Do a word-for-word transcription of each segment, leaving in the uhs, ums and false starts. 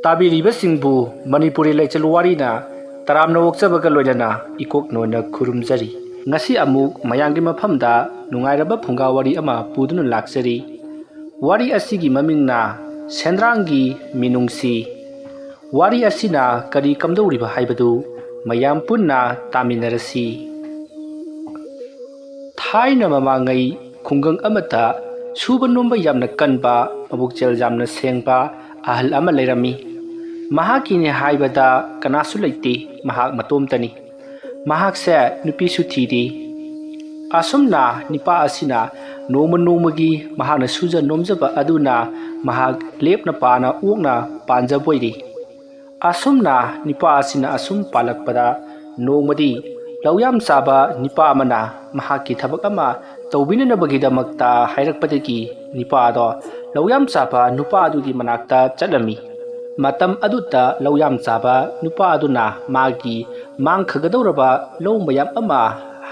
ꯇꯥꯕꯤꯔꯤꯕꯁꯤꯡꯕꯨ ꯃꯅꯤꯄꯨꯔꯤ ꯂꯩꯆꯠ ꯋꯥꯔꯤꯅ ꯇꯔꯥꯝꯅ ꯑꯣꯛꯆꯕꯒ ꯂꯣꯏꯅꯅ ꯏꯀꯣꯛ ꯅꯣꯟꯅ ꯈꯨꯔꯨꯝꯖꯔꯤ꯫ ꯉꯁꯤ ꯑꯃꯨꯛ ꯃꯌꯥꯝꯒꯤ ꯃꯐꯝꯗ ꯅꯨꯡꯉꯥꯏꯔꯕ ꯐꯨꯡꯒꯥ ꯋꯥꯔꯤ ꯑꯃ ꯄꯨꯗꯨꯅ ꯂꯥꯛꯆꯔꯤ꯫ ꯋꯥꯔꯤ ꯑꯁꯤꯒꯤ ꯃꯃꯤꯡꯅ ꯁꯦꯟꯗ꯭ꯔꯥꯡꯒꯤ ꯃꯤꯅꯨꯡꯁꯤ꯫ ꯋꯥꯔꯤ ꯑꯁꯤꯅ ꯀꯔꯤ ꯀꯝꯗꯧꯔꯤꯕ ꯍꯥꯏꯕꯗꯨ ꯃꯌꯥꯝ ꯄꯨꯟꯅ ꯇꯥꯃꯤꯟꯅꯔꯁꯤ꯫ ꯊꯥꯏꯅ ꯃꯃꯥꯡꯉꯩ ꯈꯨꯡꯒꯪ ꯑꯃꯗ ꯁꯨꯕ ꯅꯣꯝꯕ ꯌꯥꯝꯅ ꯀꯟꯕ, ꯃꯕꯨꯛꯆꯦꯜ ꯌꯥꯝꯅ ꯁꯦꯡꯕ ꯑꯍꯜ ꯑꯃ ꯂꯩꯔꯝꯃꯤ꯫ ꯃꯍꯥꯛꯀꯤꯅꯤ ꯍꯥꯏꯕꯗ ꯀꯅꯥꯁꯨ ꯂꯩꯇꯦ, ꯃꯍꯥꯛ ꯃꯇꯣꯝꯇꯅꯤ꯫ ꯃꯍꯥꯛꯁꯦ ꯅꯨꯄꯤꯁꯨ ꯊꯤꯗꯦ꯫ ꯑꯁꯨꯝꯅ ꯅꯨꯄꯥ ꯑꯁꯤꯅ ꯅꯣꯡꯃ ꯅꯣꯡꯃꯒꯤ ꯃꯍꯥꯛꯅ ꯁꯨꯖ ꯅꯣꯝꯖꯕ ꯑꯗꯨꯅ ꯃꯍꯥꯛ ꯂꯦꯞꯅ ꯄꯥꯅ ꯑꯣꯛꯅ ꯄꯥꯟꯖꯕ ꯑꯣꯏꯔꯤ꯫ ꯑꯁꯨꯝꯅ ꯅꯨꯄꯥ ꯑꯁꯤꯅ ꯑꯁꯨꯝ ꯄꯥꯜꯂꯛꯄꯗ ꯅꯣꯡꯃꯗꯤ ꯂꯧꯌꯥꯝ ꯆꯥꯕ ꯅꯨꯄꯥ ꯑꯃꯅ ꯃꯍꯥꯛꯀꯤ ꯊꯕꯛ ꯑꯃ ꯇꯧꯕꯤꯅꯅꯕꯒꯤꯗꯃꯛꯇ ꯍꯥꯏꯔꯛꯄꯗꯒꯤ ꯅꯨꯄꯥ ꯑꯗꯣ ꯂꯧꯌꯥꯝ ꯆꯥꯕ ꯅꯨꯄꯥ ꯑꯗꯨꯒꯤ ꯃꯅꯥꯛꯇ ꯆꯠꯂꯝꯃꯤ꯫ ꯃꯇꯝ ꯑꯗꯨꯗ ꯂꯧꯌꯥꯝ ꯆꯥꯕ ꯅꯨꯄꯥ ꯑꯗꯨꯅ ꯃꯥꯒꯤ ꯃꯥꯡꯈꯒꯗꯧꯔꯕ ꯂꯧ ꯃꯌꯥꯝ ꯑꯃ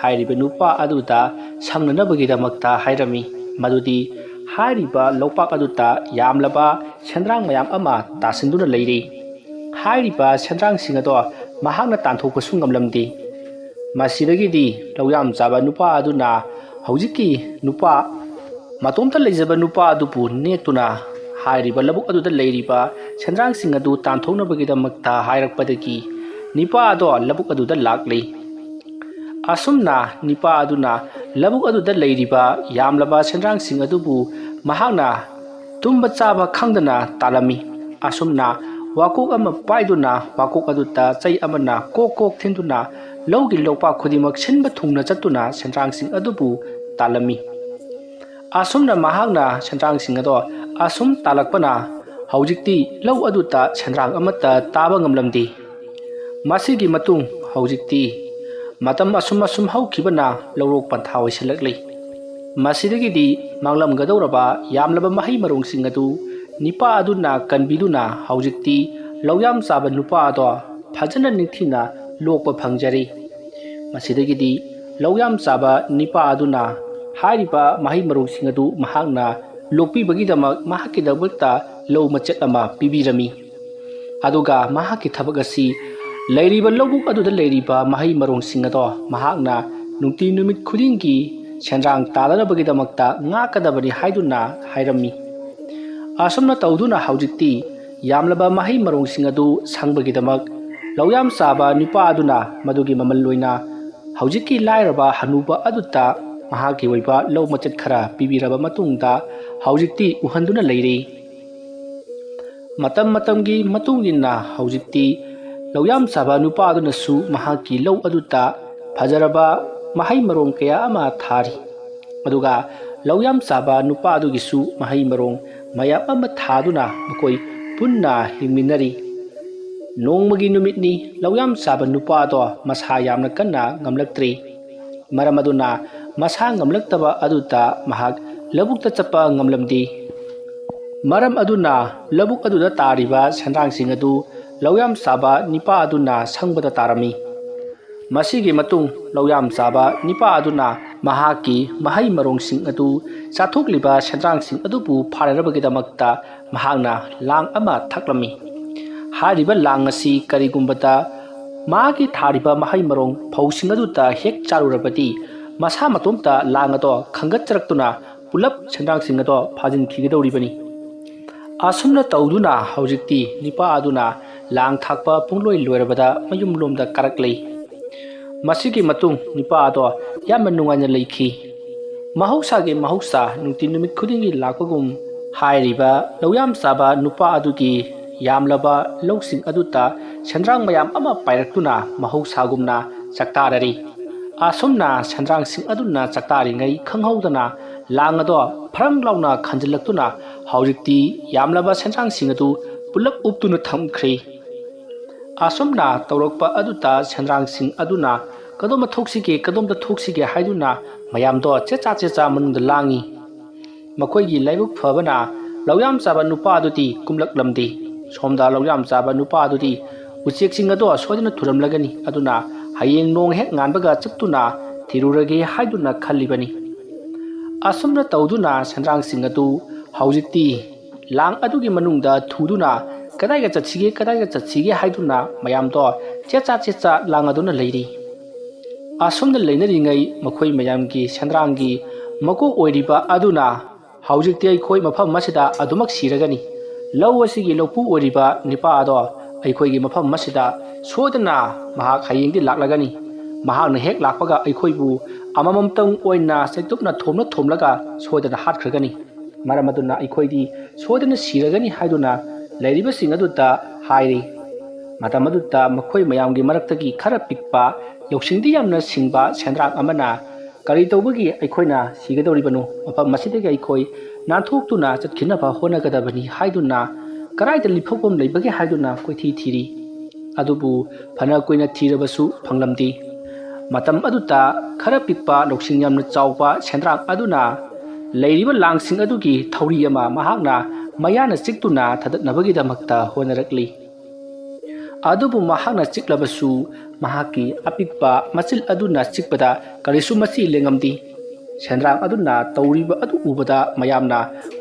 ꯍꯥꯏꯔꯤꯕ ꯅꯨꯄꯥ ꯑꯗꯨꯗ ꯁꯪꯅꯅꯕꯒꯤꯗꯃꯛꯇ ꯍꯥꯏꯔꯝꯃꯤ꯫ ꯃꯗꯨꯗꯤ ꯍꯥꯏꯔꯤꯕ ꯂꯧꯄꯥꯛ ꯑꯗꯨꯗ ꯌꯥꯝꯂꯕ ꯁꯦꯟꯗ꯭ꯔꯥꯡ ꯃꯌꯥꯝ ꯑꯃ ꯇꯥꯁꯤꯟꯗꯨꯅ ꯂꯩꯔꯤ꯫ ꯍꯥꯏꯔꯤꯕ ꯁꯦꯟꯗ꯭ꯔꯥꯡꯁꯤꯡ ꯑꯗꯣ ꯃꯍꯥꯛꯅ ꯇꯥꯟꯊꯣꯛꯄꯁꯨ ꯉꯝꯂꯝꯗꯦ꯫ ꯃꯁꯤꯗꯒꯤꯗꯤ ꯂꯧꯌꯥꯝ ꯆꯥꯕ ꯅꯨꯄꯥ ꯑꯗꯨꯅ ꯍꯧꯖꯤꯛꯀꯤ ꯅꯨꯄꯥ ꯃꯇꯣꯝꯇ ꯂꯩꯖꯕ ꯅꯨꯄꯥ ꯑꯗꯨꯕꯨ ꯅꯦꯛꯇꯨꯅ ꯍꯥꯏꯔꯤꯕ ꯂꯧꯕꯨꯛ ꯑꯗꯨꯗ ꯂꯩꯔꯤꯕ ꯁꯦꯟꯗ꯭ꯔꯥꯡꯁꯤꯡ ꯑꯗꯨ ꯇꯥꯟꯊꯣꯛꯅꯕꯒꯤꯗꯃꯛꯇ ꯍꯥꯏꯔꯛꯄꯗꯒꯤ ꯅꯨꯄꯥ ꯑꯗꯣ ꯂꯧꯕꯨꯛ ꯑꯗꯨꯗ ꯂꯥꯛꯂꯤ꯫ ꯑꯁꯨꯝꯅ ꯅꯨꯄꯥ ꯑꯗꯨꯅ ꯂꯧꯕꯨꯛ ꯑꯗꯨꯗ ꯂꯩꯔꯤꯕ ꯌꯥꯝꯂꯕ ꯁꯦꯟꯗ꯭ꯔꯥꯡꯁꯤꯡ ꯑꯗꯨꯕꯨ ꯃꯍꯥꯛꯅ ꯇꯨꯝꯕ ꯆꯥꯕ ꯈꯪꯗꯅ ꯇꯥꯜꯂꯝꯃꯤ꯫ ꯑꯁꯨꯝꯅ ꯋꯥꯀꯣꯛ ꯑꯃ ꯄꯥꯏꯗꯨꯅ ꯋꯥꯀꯣꯛ ꯑꯗꯨꯗ ꯆꯩ ꯑꯃꯅ ꯀꯣꯛ ꯀꯣꯛ ꯊꯤꯟꯗꯨꯅ ꯂꯧꯒꯤ ꯂꯧꯄꯥꯛ ꯈꯨꯗꯤꯡꯃꯛ ꯁꯤꯟꯕ ꯊꯨꯡꯅ ꯆꯠꯇꯨꯅ ꯁꯦꯟꯗ꯭ꯔꯥꯡꯁꯤꯡ ꯑꯗꯨꯕꯨ ꯇꯥꯜꯂꯝꯃꯤ꯫ ꯑꯁꯨꯝꯅ ꯃꯍꯥꯛꯅ ꯁꯦꯟꯗ꯭ꯔꯥꯡꯁꯤꯡ ꯑꯗꯣ ꯑꯁꯨꯝ ꯇꯥꯜꯂꯛꯄꯅ ꯍꯧꯖꯤꯛꯇꯤ ꯂꯧ ꯑꯗꯨꯗ ꯁꯦꯟꯗ꯭ꯔꯥꯡ ꯑꯃꯠꯇ ꯇꯥꯕ ꯉꯝꯂꯝꯗꯦ꯫ ꯃꯁꯤꯒꯤ ꯃꯇꯨꯡ ꯍꯧꯖꯤꯛꯇꯤ ꯃꯇꯝ ꯑꯁꯨꯝ ꯑꯁꯨꯝ ꯍꯧꯈꯤꯕꯅ ꯂꯧꯔꯣꯛ ꯄꯟꯊꯥ ꯑꯣꯏꯁꯤꯜꯂꯛꯂꯤ꯫ ꯃꯁꯤꯗꯒꯤꯗꯤ ꯃꯥꯡꯂꯝꯒꯗꯧꯔꯕ ꯌꯥꯝꯂꯕ ꯃꯍꯩ ꯃꯔꯣꯡꯁꯤꯡ ꯑꯗꯨ ꯅꯤꯄꯥ ꯑꯗꯨꯅ ꯀꯟꯕꯤꯗꯨꯅ ꯍꯧꯖꯤꯛꯇꯤ ꯂꯧꯌꯥꯝ ꯆꯥꯕ ꯅꯨꯄꯥ ꯑꯗꯣ ꯐꯖꯅ ꯅꯤꯡꯊꯤꯅ ꯂꯣꯛꯄ ꯐꯪꯖꯔꯤ꯫ ꯃꯁꯤꯗꯒꯤꯗꯤ ꯂꯧꯌꯥꯝ ꯆꯥꯕ ꯅꯤꯄꯥ ꯑꯗꯨꯅ ꯍꯥꯏꯔꯤꯕ ꯃꯍꯩ ꯃꯔꯣꯡꯁꯤꯡ ꯑꯗꯨ ꯃꯍꯥꯛꯅ ꯂꯣꯛꯄꯤꯕꯒꯤꯗꯃꯛ ꯃꯍꯥꯛꯀꯤꯗꯃꯛꯇ ꯂꯧ ꯃꯆꯦꯠ ꯑꯃ ꯄꯤꯕꯤꯔꯝꯃꯤ꯫ ꯑꯗꯨꯒ ꯃꯍꯥꯛꯀꯤ ꯊꯕꯛ ꯑꯁꯤ ꯂꯩꯔꯤꯕ ꯂꯧꯕꯨꯛ ꯑꯗꯨꯗ ꯂꯩꯔꯤꯕ ꯃꯍꯩ ꯃꯔꯣꯡꯁꯤꯡ ꯑꯗꯣ ꯃꯍꯥꯛꯅ ꯅꯨꯡꯇꯤ ꯅꯨꯃꯤꯠ ꯈꯨꯗꯤꯡꯒꯤ ꯁꯦꯟꯗ꯭ꯔꯥꯡ ꯇꯥꯗꯅꯕꯒꯤꯗꯃꯛꯇ ꯉꯥꯛꯀꯗꯕꯅꯤ ꯍꯥꯏꯗꯨꯅ ꯍꯥꯏꯔꯝꯃꯤ꯫ ꯑꯁꯨꯝꯅ ꯇꯧꯗꯨꯅ ꯍꯧꯖꯤꯛꯇꯤ ꯌꯥꯝꯂꯕ ꯃꯍꯩ ꯃꯔꯣꯡꯁꯤꯡ ꯑꯗꯨ ꯁꯪꯕꯒꯤꯗꯃꯛ ꯂꯧꯌꯥꯝ ꯆꯥꯕ ꯅꯨꯄꯥ ꯑꯗꯨꯅ ꯃꯗꯨꯒꯤ ꯃꯃꯜ ꯑꯣꯏꯅ ꯍꯧꯖꯤꯛꯀꯤ ꯂꯥꯏꯔꯕ ꯍꯅꯨꯕ ꯑꯗꯨꯗ ꯃꯍꯥꯛꯀꯤ ꯑꯣꯏꯕ ꯂꯧ ꯃꯆꯦꯠ ꯈꯔ ꯄꯤꯕꯤꯔꯕ ꯃꯇꯨꯡꯗ ꯍꯧꯖꯤꯛꯇꯤ ꯎꯍꯟꯗꯨꯅ ꯂꯩꯔꯤ꯫ ꯃꯇꯝ ꯃꯇꯝꯒꯤ ꯃꯇꯨꯡ ꯏꯟꯅ ꯍꯧꯖꯤꯛꯇꯤ ꯂꯧꯌꯥꯝ ꯆꯥꯕ ꯅꯨꯄꯥ ꯑꯗꯨꯅꯁꯨ ꯃꯍꯥꯛꯀꯤ ꯂꯧ ꯑꯗꯨꯗ ꯐꯖꯔꯕ ꯃꯍꯩ ꯃꯔꯣꯡ ꯀꯌꯥ ꯑꯃ ꯊꯥꯔꯤ꯫ ꯑꯗꯨꯒ ꯂꯧꯌꯥꯝ ꯆꯥꯕ ꯅꯨꯄꯥ ꯑꯗꯨꯒꯤꯁꯨ ꯃꯍꯩ ꯃꯔꯣꯡ ꯃꯌꯥꯝ ꯑꯃ ꯊꯥꯗꯨꯅ ꯃꯈꯣꯏ ꯄꯨꯟꯅ ꯍꯤꯡꯃꯤꯟꯅꯔꯤ꯫ ꯅꯣꯡꯃꯒꯤ ꯅꯨꯃꯤꯠꯅꯤ, ꯂꯧꯌꯥꯝ ꯆꯥꯕ ꯅꯨꯄꯥ ꯑꯗꯣ ꯃꯁꯥ ꯌꯥꯝꯅ ꯀꯟꯅ ꯉꯝꯂꯛꯇ꯭ꯔꯤ꯫ ꯃꯔꯝ ꯑꯗꯨꯅ ꯃꯁꯥ ꯉꯝꯂꯛꯇꯕ ꯑꯗꯨꯗ ꯃꯍꯥꯛ ꯂꯧꯕꯨꯛꯇ ꯆꯠꯄ ꯉꯝꯂꯝꯗꯦ꯫ ꯃꯔꯝ ꯑꯗꯨꯅ ꯂꯧꯕꯨꯛ ꯑꯗꯨꯗ ꯇꯥꯔꯤꯕ ꯁꯦꯟꯗ꯭ꯔꯥꯡꯁꯤꯡ ꯑꯗꯨ ꯂꯧꯌꯥꯝ ꯆꯥꯕ ꯅꯤꯄꯥ ꯑꯗꯨꯅ ꯁꯪꯕꯗ ꯇꯥꯔꯝꯃꯤ꯫ ꯃꯁꯤꯒꯤ ꯃꯇꯨꯡ ꯂꯧꯌꯥꯝ ꯆꯥꯕ ꯅꯤꯄꯥ ꯑꯗꯨꯅ ꯃꯍꯥꯛꯀꯤ ꯃꯍꯩ ꯃꯔꯣꯡꯁꯤꯡ ꯑꯗꯨ ꯆꯥꯊꯣꯛꯂꯤꯕ ꯁꯦꯟꯗ꯭ꯔꯥꯡꯁꯤꯡ ꯑꯗꯨꯕꯨ ꯐꯥꯅꯅꯕꯒꯤꯗꯃꯛꯇ ꯃꯍꯥꯛꯅ ꯂꯥꯡ ꯑꯃ ꯊꯥꯛꯂꯝꯃꯤ꯫ ꯍꯥꯏꯔꯤꯕ ꯂꯥꯡ ꯑꯁꯤ ꯀꯔꯤꯒꯨꯝꯕꯗ ꯃꯥꯒꯤ ꯊꯥꯔꯤꯕ ꯃꯍꯩ ꯃꯔꯣꯡ ꯐꯧꯁꯤꯡ ꯑꯗꯨꯗ ꯍꯦꯛ ꯆꯥꯔꯨꯔꯕꯗꯤ ꯃꯁꯥ ꯃꯇꯣꯝꯇ ꯂꯥꯡ ꯑꯗꯣ ꯈꯟꯒꯠꯆꯔꯛꯇꯨꯅ ꯄꯨꯂꯞ ꯁꯦꯟꯗ꯭ꯔꯥꯡꯁꯤꯡ ꯑꯗꯣ ꯐꯥꯖꯤꯟꯈꯤꯒꯗꯧꯔꯤꯕꯅꯤ꯫ ꯑꯁꯨꯝꯅ ꯇꯧꯗꯨꯅ ꯍꯧꯖꯤꯛꯇꯤ ꯅꯤꯄꯥ ꯑꯗꯨꯅ ꯂꯥꯡ ꯊꯥꯛꯄ ꯄꯨꯡꯂꯣꯏ ꯂꯣꯏꯔꯕꯗ ꯃꯌꯨꯝꯂꯣꯝꯗ ꯀꯥꯔꯛꯂꯦ꯫ ꯃꯁꯤꯒꯤ ꯃꯇꯨꯡ ꯅꯤꯄꯥ ꯑꯗꯣ ꯌꯥꯝꯅ ꯅꯨꯡꯉꯥꯏꯅ ꯂꯩꯈꯤ꯫ ꯃꯍꯧꯁꯥꯒꯤ ꯃꯍꯧꯁꯥ ꯅꯨꯡꯇꯤ ꯅꯨꯃꯤꯠ ꯈꯨꯗꯤꯡꯒꯤ ꯂꯥꯛꯄꯒꯨꯝ ꯍꯥꯏꯔꯤꯕ ꯂꯧꯌꯥꯝ ꯆꯥꯕ ꯅꯨꯄꯥ ꯑꯗꯨꯒꯤ ꯌꯥꯝꯂꯕ ꯂꯧꯁꯤꯡ ꯑꯗꯨꯗ ꯁꯦꯟꯗ꯭ꯔꯥꯡ ꯃꯌꯥꯝ ꯑꯃ ꯄꯥꯏꯔꯛꯇꯨꯅ ꯃꯍꯧꯁꯥꯒꯨꯝꯅ ꯆꯥꯛꯇꯥꯔꯔꯤ꯫ ꯑꯁꯨꯝꯅ ꯁꯦꯟꯗ꯭ꯔꯥꯡꯁꯤꯡ ꯑꯗꯨꯅ ꯆꯥꯛꯇꯥꯔꯤꯉꯩ ꯈꯪꯍꯧꯗꯅ ꯂꯥꯡ ꯑꯗꯣ ꯐ꯭ꯔꯪ ꯂꯥꯎꯅ ꯈꯟꯖꯤꯜꯂꯛꯇꯨꯅ ꯍꯧꯖꯤꯛꯇꯤ ꯌꯥꯝꯂꯕ ꯁꯦꯟꯗ꯭ꯔꯥꯡꯁꯤꯡ ꯑꯗꯨ ꯄꯨꯂꯞ ꯎꯞꯇꯨꯅ ꯊꯝꯈ꯭ꯔꯦ꯫ ꯑꯁꯨꯝꯅ ꯇꯧꯔꯛꯄ ꯑꯗꯨꯗ ꯁꯦꯟꯗ꯭ꯔꯥꯡꯁꯤꯡ ꯑꯗꯨꯅ ꯀꯗꯣꯝꯗ ꯊꯣꯛꯁꯤꯒꯦ, ꯀꯗꯣꯝꯗ ꯊꯣꯛꯁꯤꯒꯦ ꯍꯥꯏꯗꯨꯅ ꯃꯌꯥꯝꯗꯣ ꯆꯦꯠꯆꯥ ꯆꯦꯠꯆꯥ ꯃꯅꯨꯡꯗ ꯂꯥꯡꯏ꯫ ꯃꯈꯣꯏꯒꯤ ꯂꯥꯏꯕꯛ ꯐꯕꯅ ꯂꯧꯌꯥꯝ ꯆꯥꯕ ꯅꯨꯄꯥ ꯑꯗꯨꯗꯤ ꯀꯨꯝꯂꯛꯂꯝꯗꯦ꯫ ꯁꯣꯝꯗ ꯂꯧꯌꯥꯝ ꯆꯥꯕ ꯅꯨꯄꯥ ꯑꯗꯨꯗꯤ ꯎꯆꯦꯛꯁꯤꯡ ꯑꯗꯣ ꯁꯣꯏꯗꯅ ꯊꯨꯔꯝꯂꯒꯅꯤ, ꯑꯗꯨꯅ ꯍꯌꯦꯡ ꯅꯣꯡ ꯍꯦꯛ ꯉꯥꯟꯕꯒ ꯆꯠꯇꯨꯅ ꯊꯤꯔꯨꯔꯒꯦ ꯍꯥꯏꯗꯨꯅ ꯈꯜꯂꯤꯕꯅꯤ꯫ ꯑꯁꯨꯝꯅ ꯇꯧꯗꯨꯅ ꯁꯦꯟꯗ꯭ꯔꯥꯡꯁꯤꯡ ꯑꯗꯨ ꯍꯧꯖꯤꯛꯇꯤ ꯂꯥꯡ ꯑꯗꯨꯒꯤ ꯃꯅꯨꯡꯗ ꯊꯨꯗꯨꯅ ꯀꯗꯥꯏꯗ ꯆꯠꯁꯤꯒꯦ, ꯀꯗꯥꯏꯗ ꯆꯠꯁꯤꯒꯦ ꯍꯥꯏꯗꯨꯅ ꯃꯌꯥꯝꯗꯣ ꯆꯦꯠꯆꯥ ꯆꯦꯠꯆꯥ ꯂꯥꯡꯉꯗꯨꯅ ꯂꯩꯔꯤ꯫ ꯑꯁꯨꯝꯅ ꯂꯩꯅꯔꯤꯉꯩ ꯃꯈꯣꯏ ꯃꯌꯥꯝꯒꯤ ꯁꯦꯟꯗ꯭ꯔꯥꯡꯒꯤ ꯃꯀꯣꯛ ꯑꯣꯏꯔꯤꯕ ꯑꯗꯨꯅ, "ꯍꯧꯖꯤꯛꯇꯤ ꯑꯩꯈꯣꯏ ꯃꯐꯝ ꯑꯁꯤꯗ ꯑꯗꯨꯃꯛ ꯁꯤꯔꯒꯅꯤ꯫ ꯂꯧ ꯑꯁꯤꯒꯤ ꯂꯧꯄꯨ ꯑꯣꯏꯔꯤꯕ ꯅꯤꯄꯥ ꯑꯗꯣ ꯑꯩꯈꯣꯏꯒꯤ ꯃꯐꯝ ꯑꯁꯤꯗ ꯁꯣꯏꯗꯅ ꯃꯍꯥꯛ ꯍꯌꯦꯡꯗꯤ ꯂꯥꯛꯂꯒꯅꯤ꯫ ꯃꯍꯥꯛꯅ ꯍꯦꯛ ꯂꯥꯛꯄꯒ ꯑꯩꯈꯣꯏꯕꯨ ꯑꯃꯃꯝꯇꯪ ꯑꯣꯏꯅ ꯆꯩꯇꯨꯞꯅ ꯊꯣꯝꯂ ꯊꯣꯝꯂꯒ ꯁꯣꯏꯗꯅ ꯍꯥꯠꯈ꯭ꯔꯒꯅꯤ꯫ ꯃꯔꯝ ꯑꯗꯨꯅ ꯑꯩꯈꯣꯏꯗꯤ ꯁꯣꯏꯗꯅ ꯁꯤꯔꯒꯅꯤ" ꯍꯥꯏꯗꯨꯅ ꯂꯩꯔꯤꯕꯁꯤꯡ ꯑꯗꯨꯗ ꯍꯥꯏꯔꯤ꯫ ꯃꯇꯝ ꯑꯗꯨꯗ ꯃꯈꯣꯏ ꯃꯌꯥꯝꯒꯤ ꯃꯔꯛꯇꯒꯤ ꯈꯔ ꯄꯤꯛꯄ, ꯂꯧꯁꯤꯡꯗꯤ ꯌꯥꯝꯅ ꯁꯤꯡꯕ ꯁꯦꯟꯗ꯭ꯔꯥꯡ ꯑꯃꯅ, "ꯀꯔꯤ ꯇꯧꯕꯒꯤ ꯑꯩꯈꯣꯏꯅ ꯁꯤꯒꯗꯧꯔꯤꯕꯅꯣ? ꯃꯐꯝ ꯑꯁꯤꯗꯒꯤ ꯑꯩꯈꯣꯏ ꯅꯥꯟꯊꯣꯛꯇꯨꯅ ꯆꯠꯈꯤꯅꯕ ꯍꯣꯠꯅꯒꯗꯕꯅꯤ" ꯍꯥꯏꯗꯨꯅ ꯀꯗꯥꯏꯗ ꯂꯤꯐꯧꯐꯝ ꯂꯩꯕꯒꯦ ꯍꯥꯏꯗꯨꯅ ꯀꯣꯏꯊꯤ ꯊꯤꯔꯤ꯫ ꯑꯗꯨꯕꯨ ꯐꯅ ꯀꯨꯏꯅ ꯊꯤꯔꯕꯁꯨ ꯐꯪꯂꯝꯗꯦ꯫ ꯃꯇꯝ ꯑꯗꯨꯗ ꯈꯔ ꯄꯤꯛꯄ, ꯂꯧꯁꯤꯡ ꯌꯥꯝꯅ ꯆꯥꯎꯕ ꯁꯦꯟꯗ꯭ꯔꯥꯡ ꯑꯗꯨꯅ ꯂꯩꯔꯤꯕ ꯂꯥꯡꯁꯤꯡ ꯑꯗꯨꯒꯤ ꯊꯧꯔꯤ ꯑꯃ ꯃꯍꯥꯛꯅ ꯃꯌꯥꯅ ꯆꯤꯛꯇꯨꯅ ꯊꯥꯗꯠꯅꯕꯒꯤꯗꯃꯛꯇ ꯍꯣꯠꯅꯔꯛꯂꯤ꯫ ꯑꯗꯨꯕꯨ ꯃꯍꯥꯛꯅ ꯆꯤꯛꯂꯕꯁꯨ, ꯃꯍꯥꯛꯀꯤ ꯑꯄꯤꯛꯄ ꯃꯆꯤꯜ ꯑꯗꯨꯅ ꯆꯤꯛꯄꯗ ꯀꯔꯤꯁꯨ ꯃꯆꯤ ꯂꯦꯡꯉꯝꯗꯦ꯫ ꯁꯦꯟꯗ꯭ꯔꯥꯡ ꯑꯗꯨꯅ ꯇꯧꯔꯤꯕ ꯑꯗꯨ ꯎꯕꯗ ꯃꯌꯥꯝꯅ,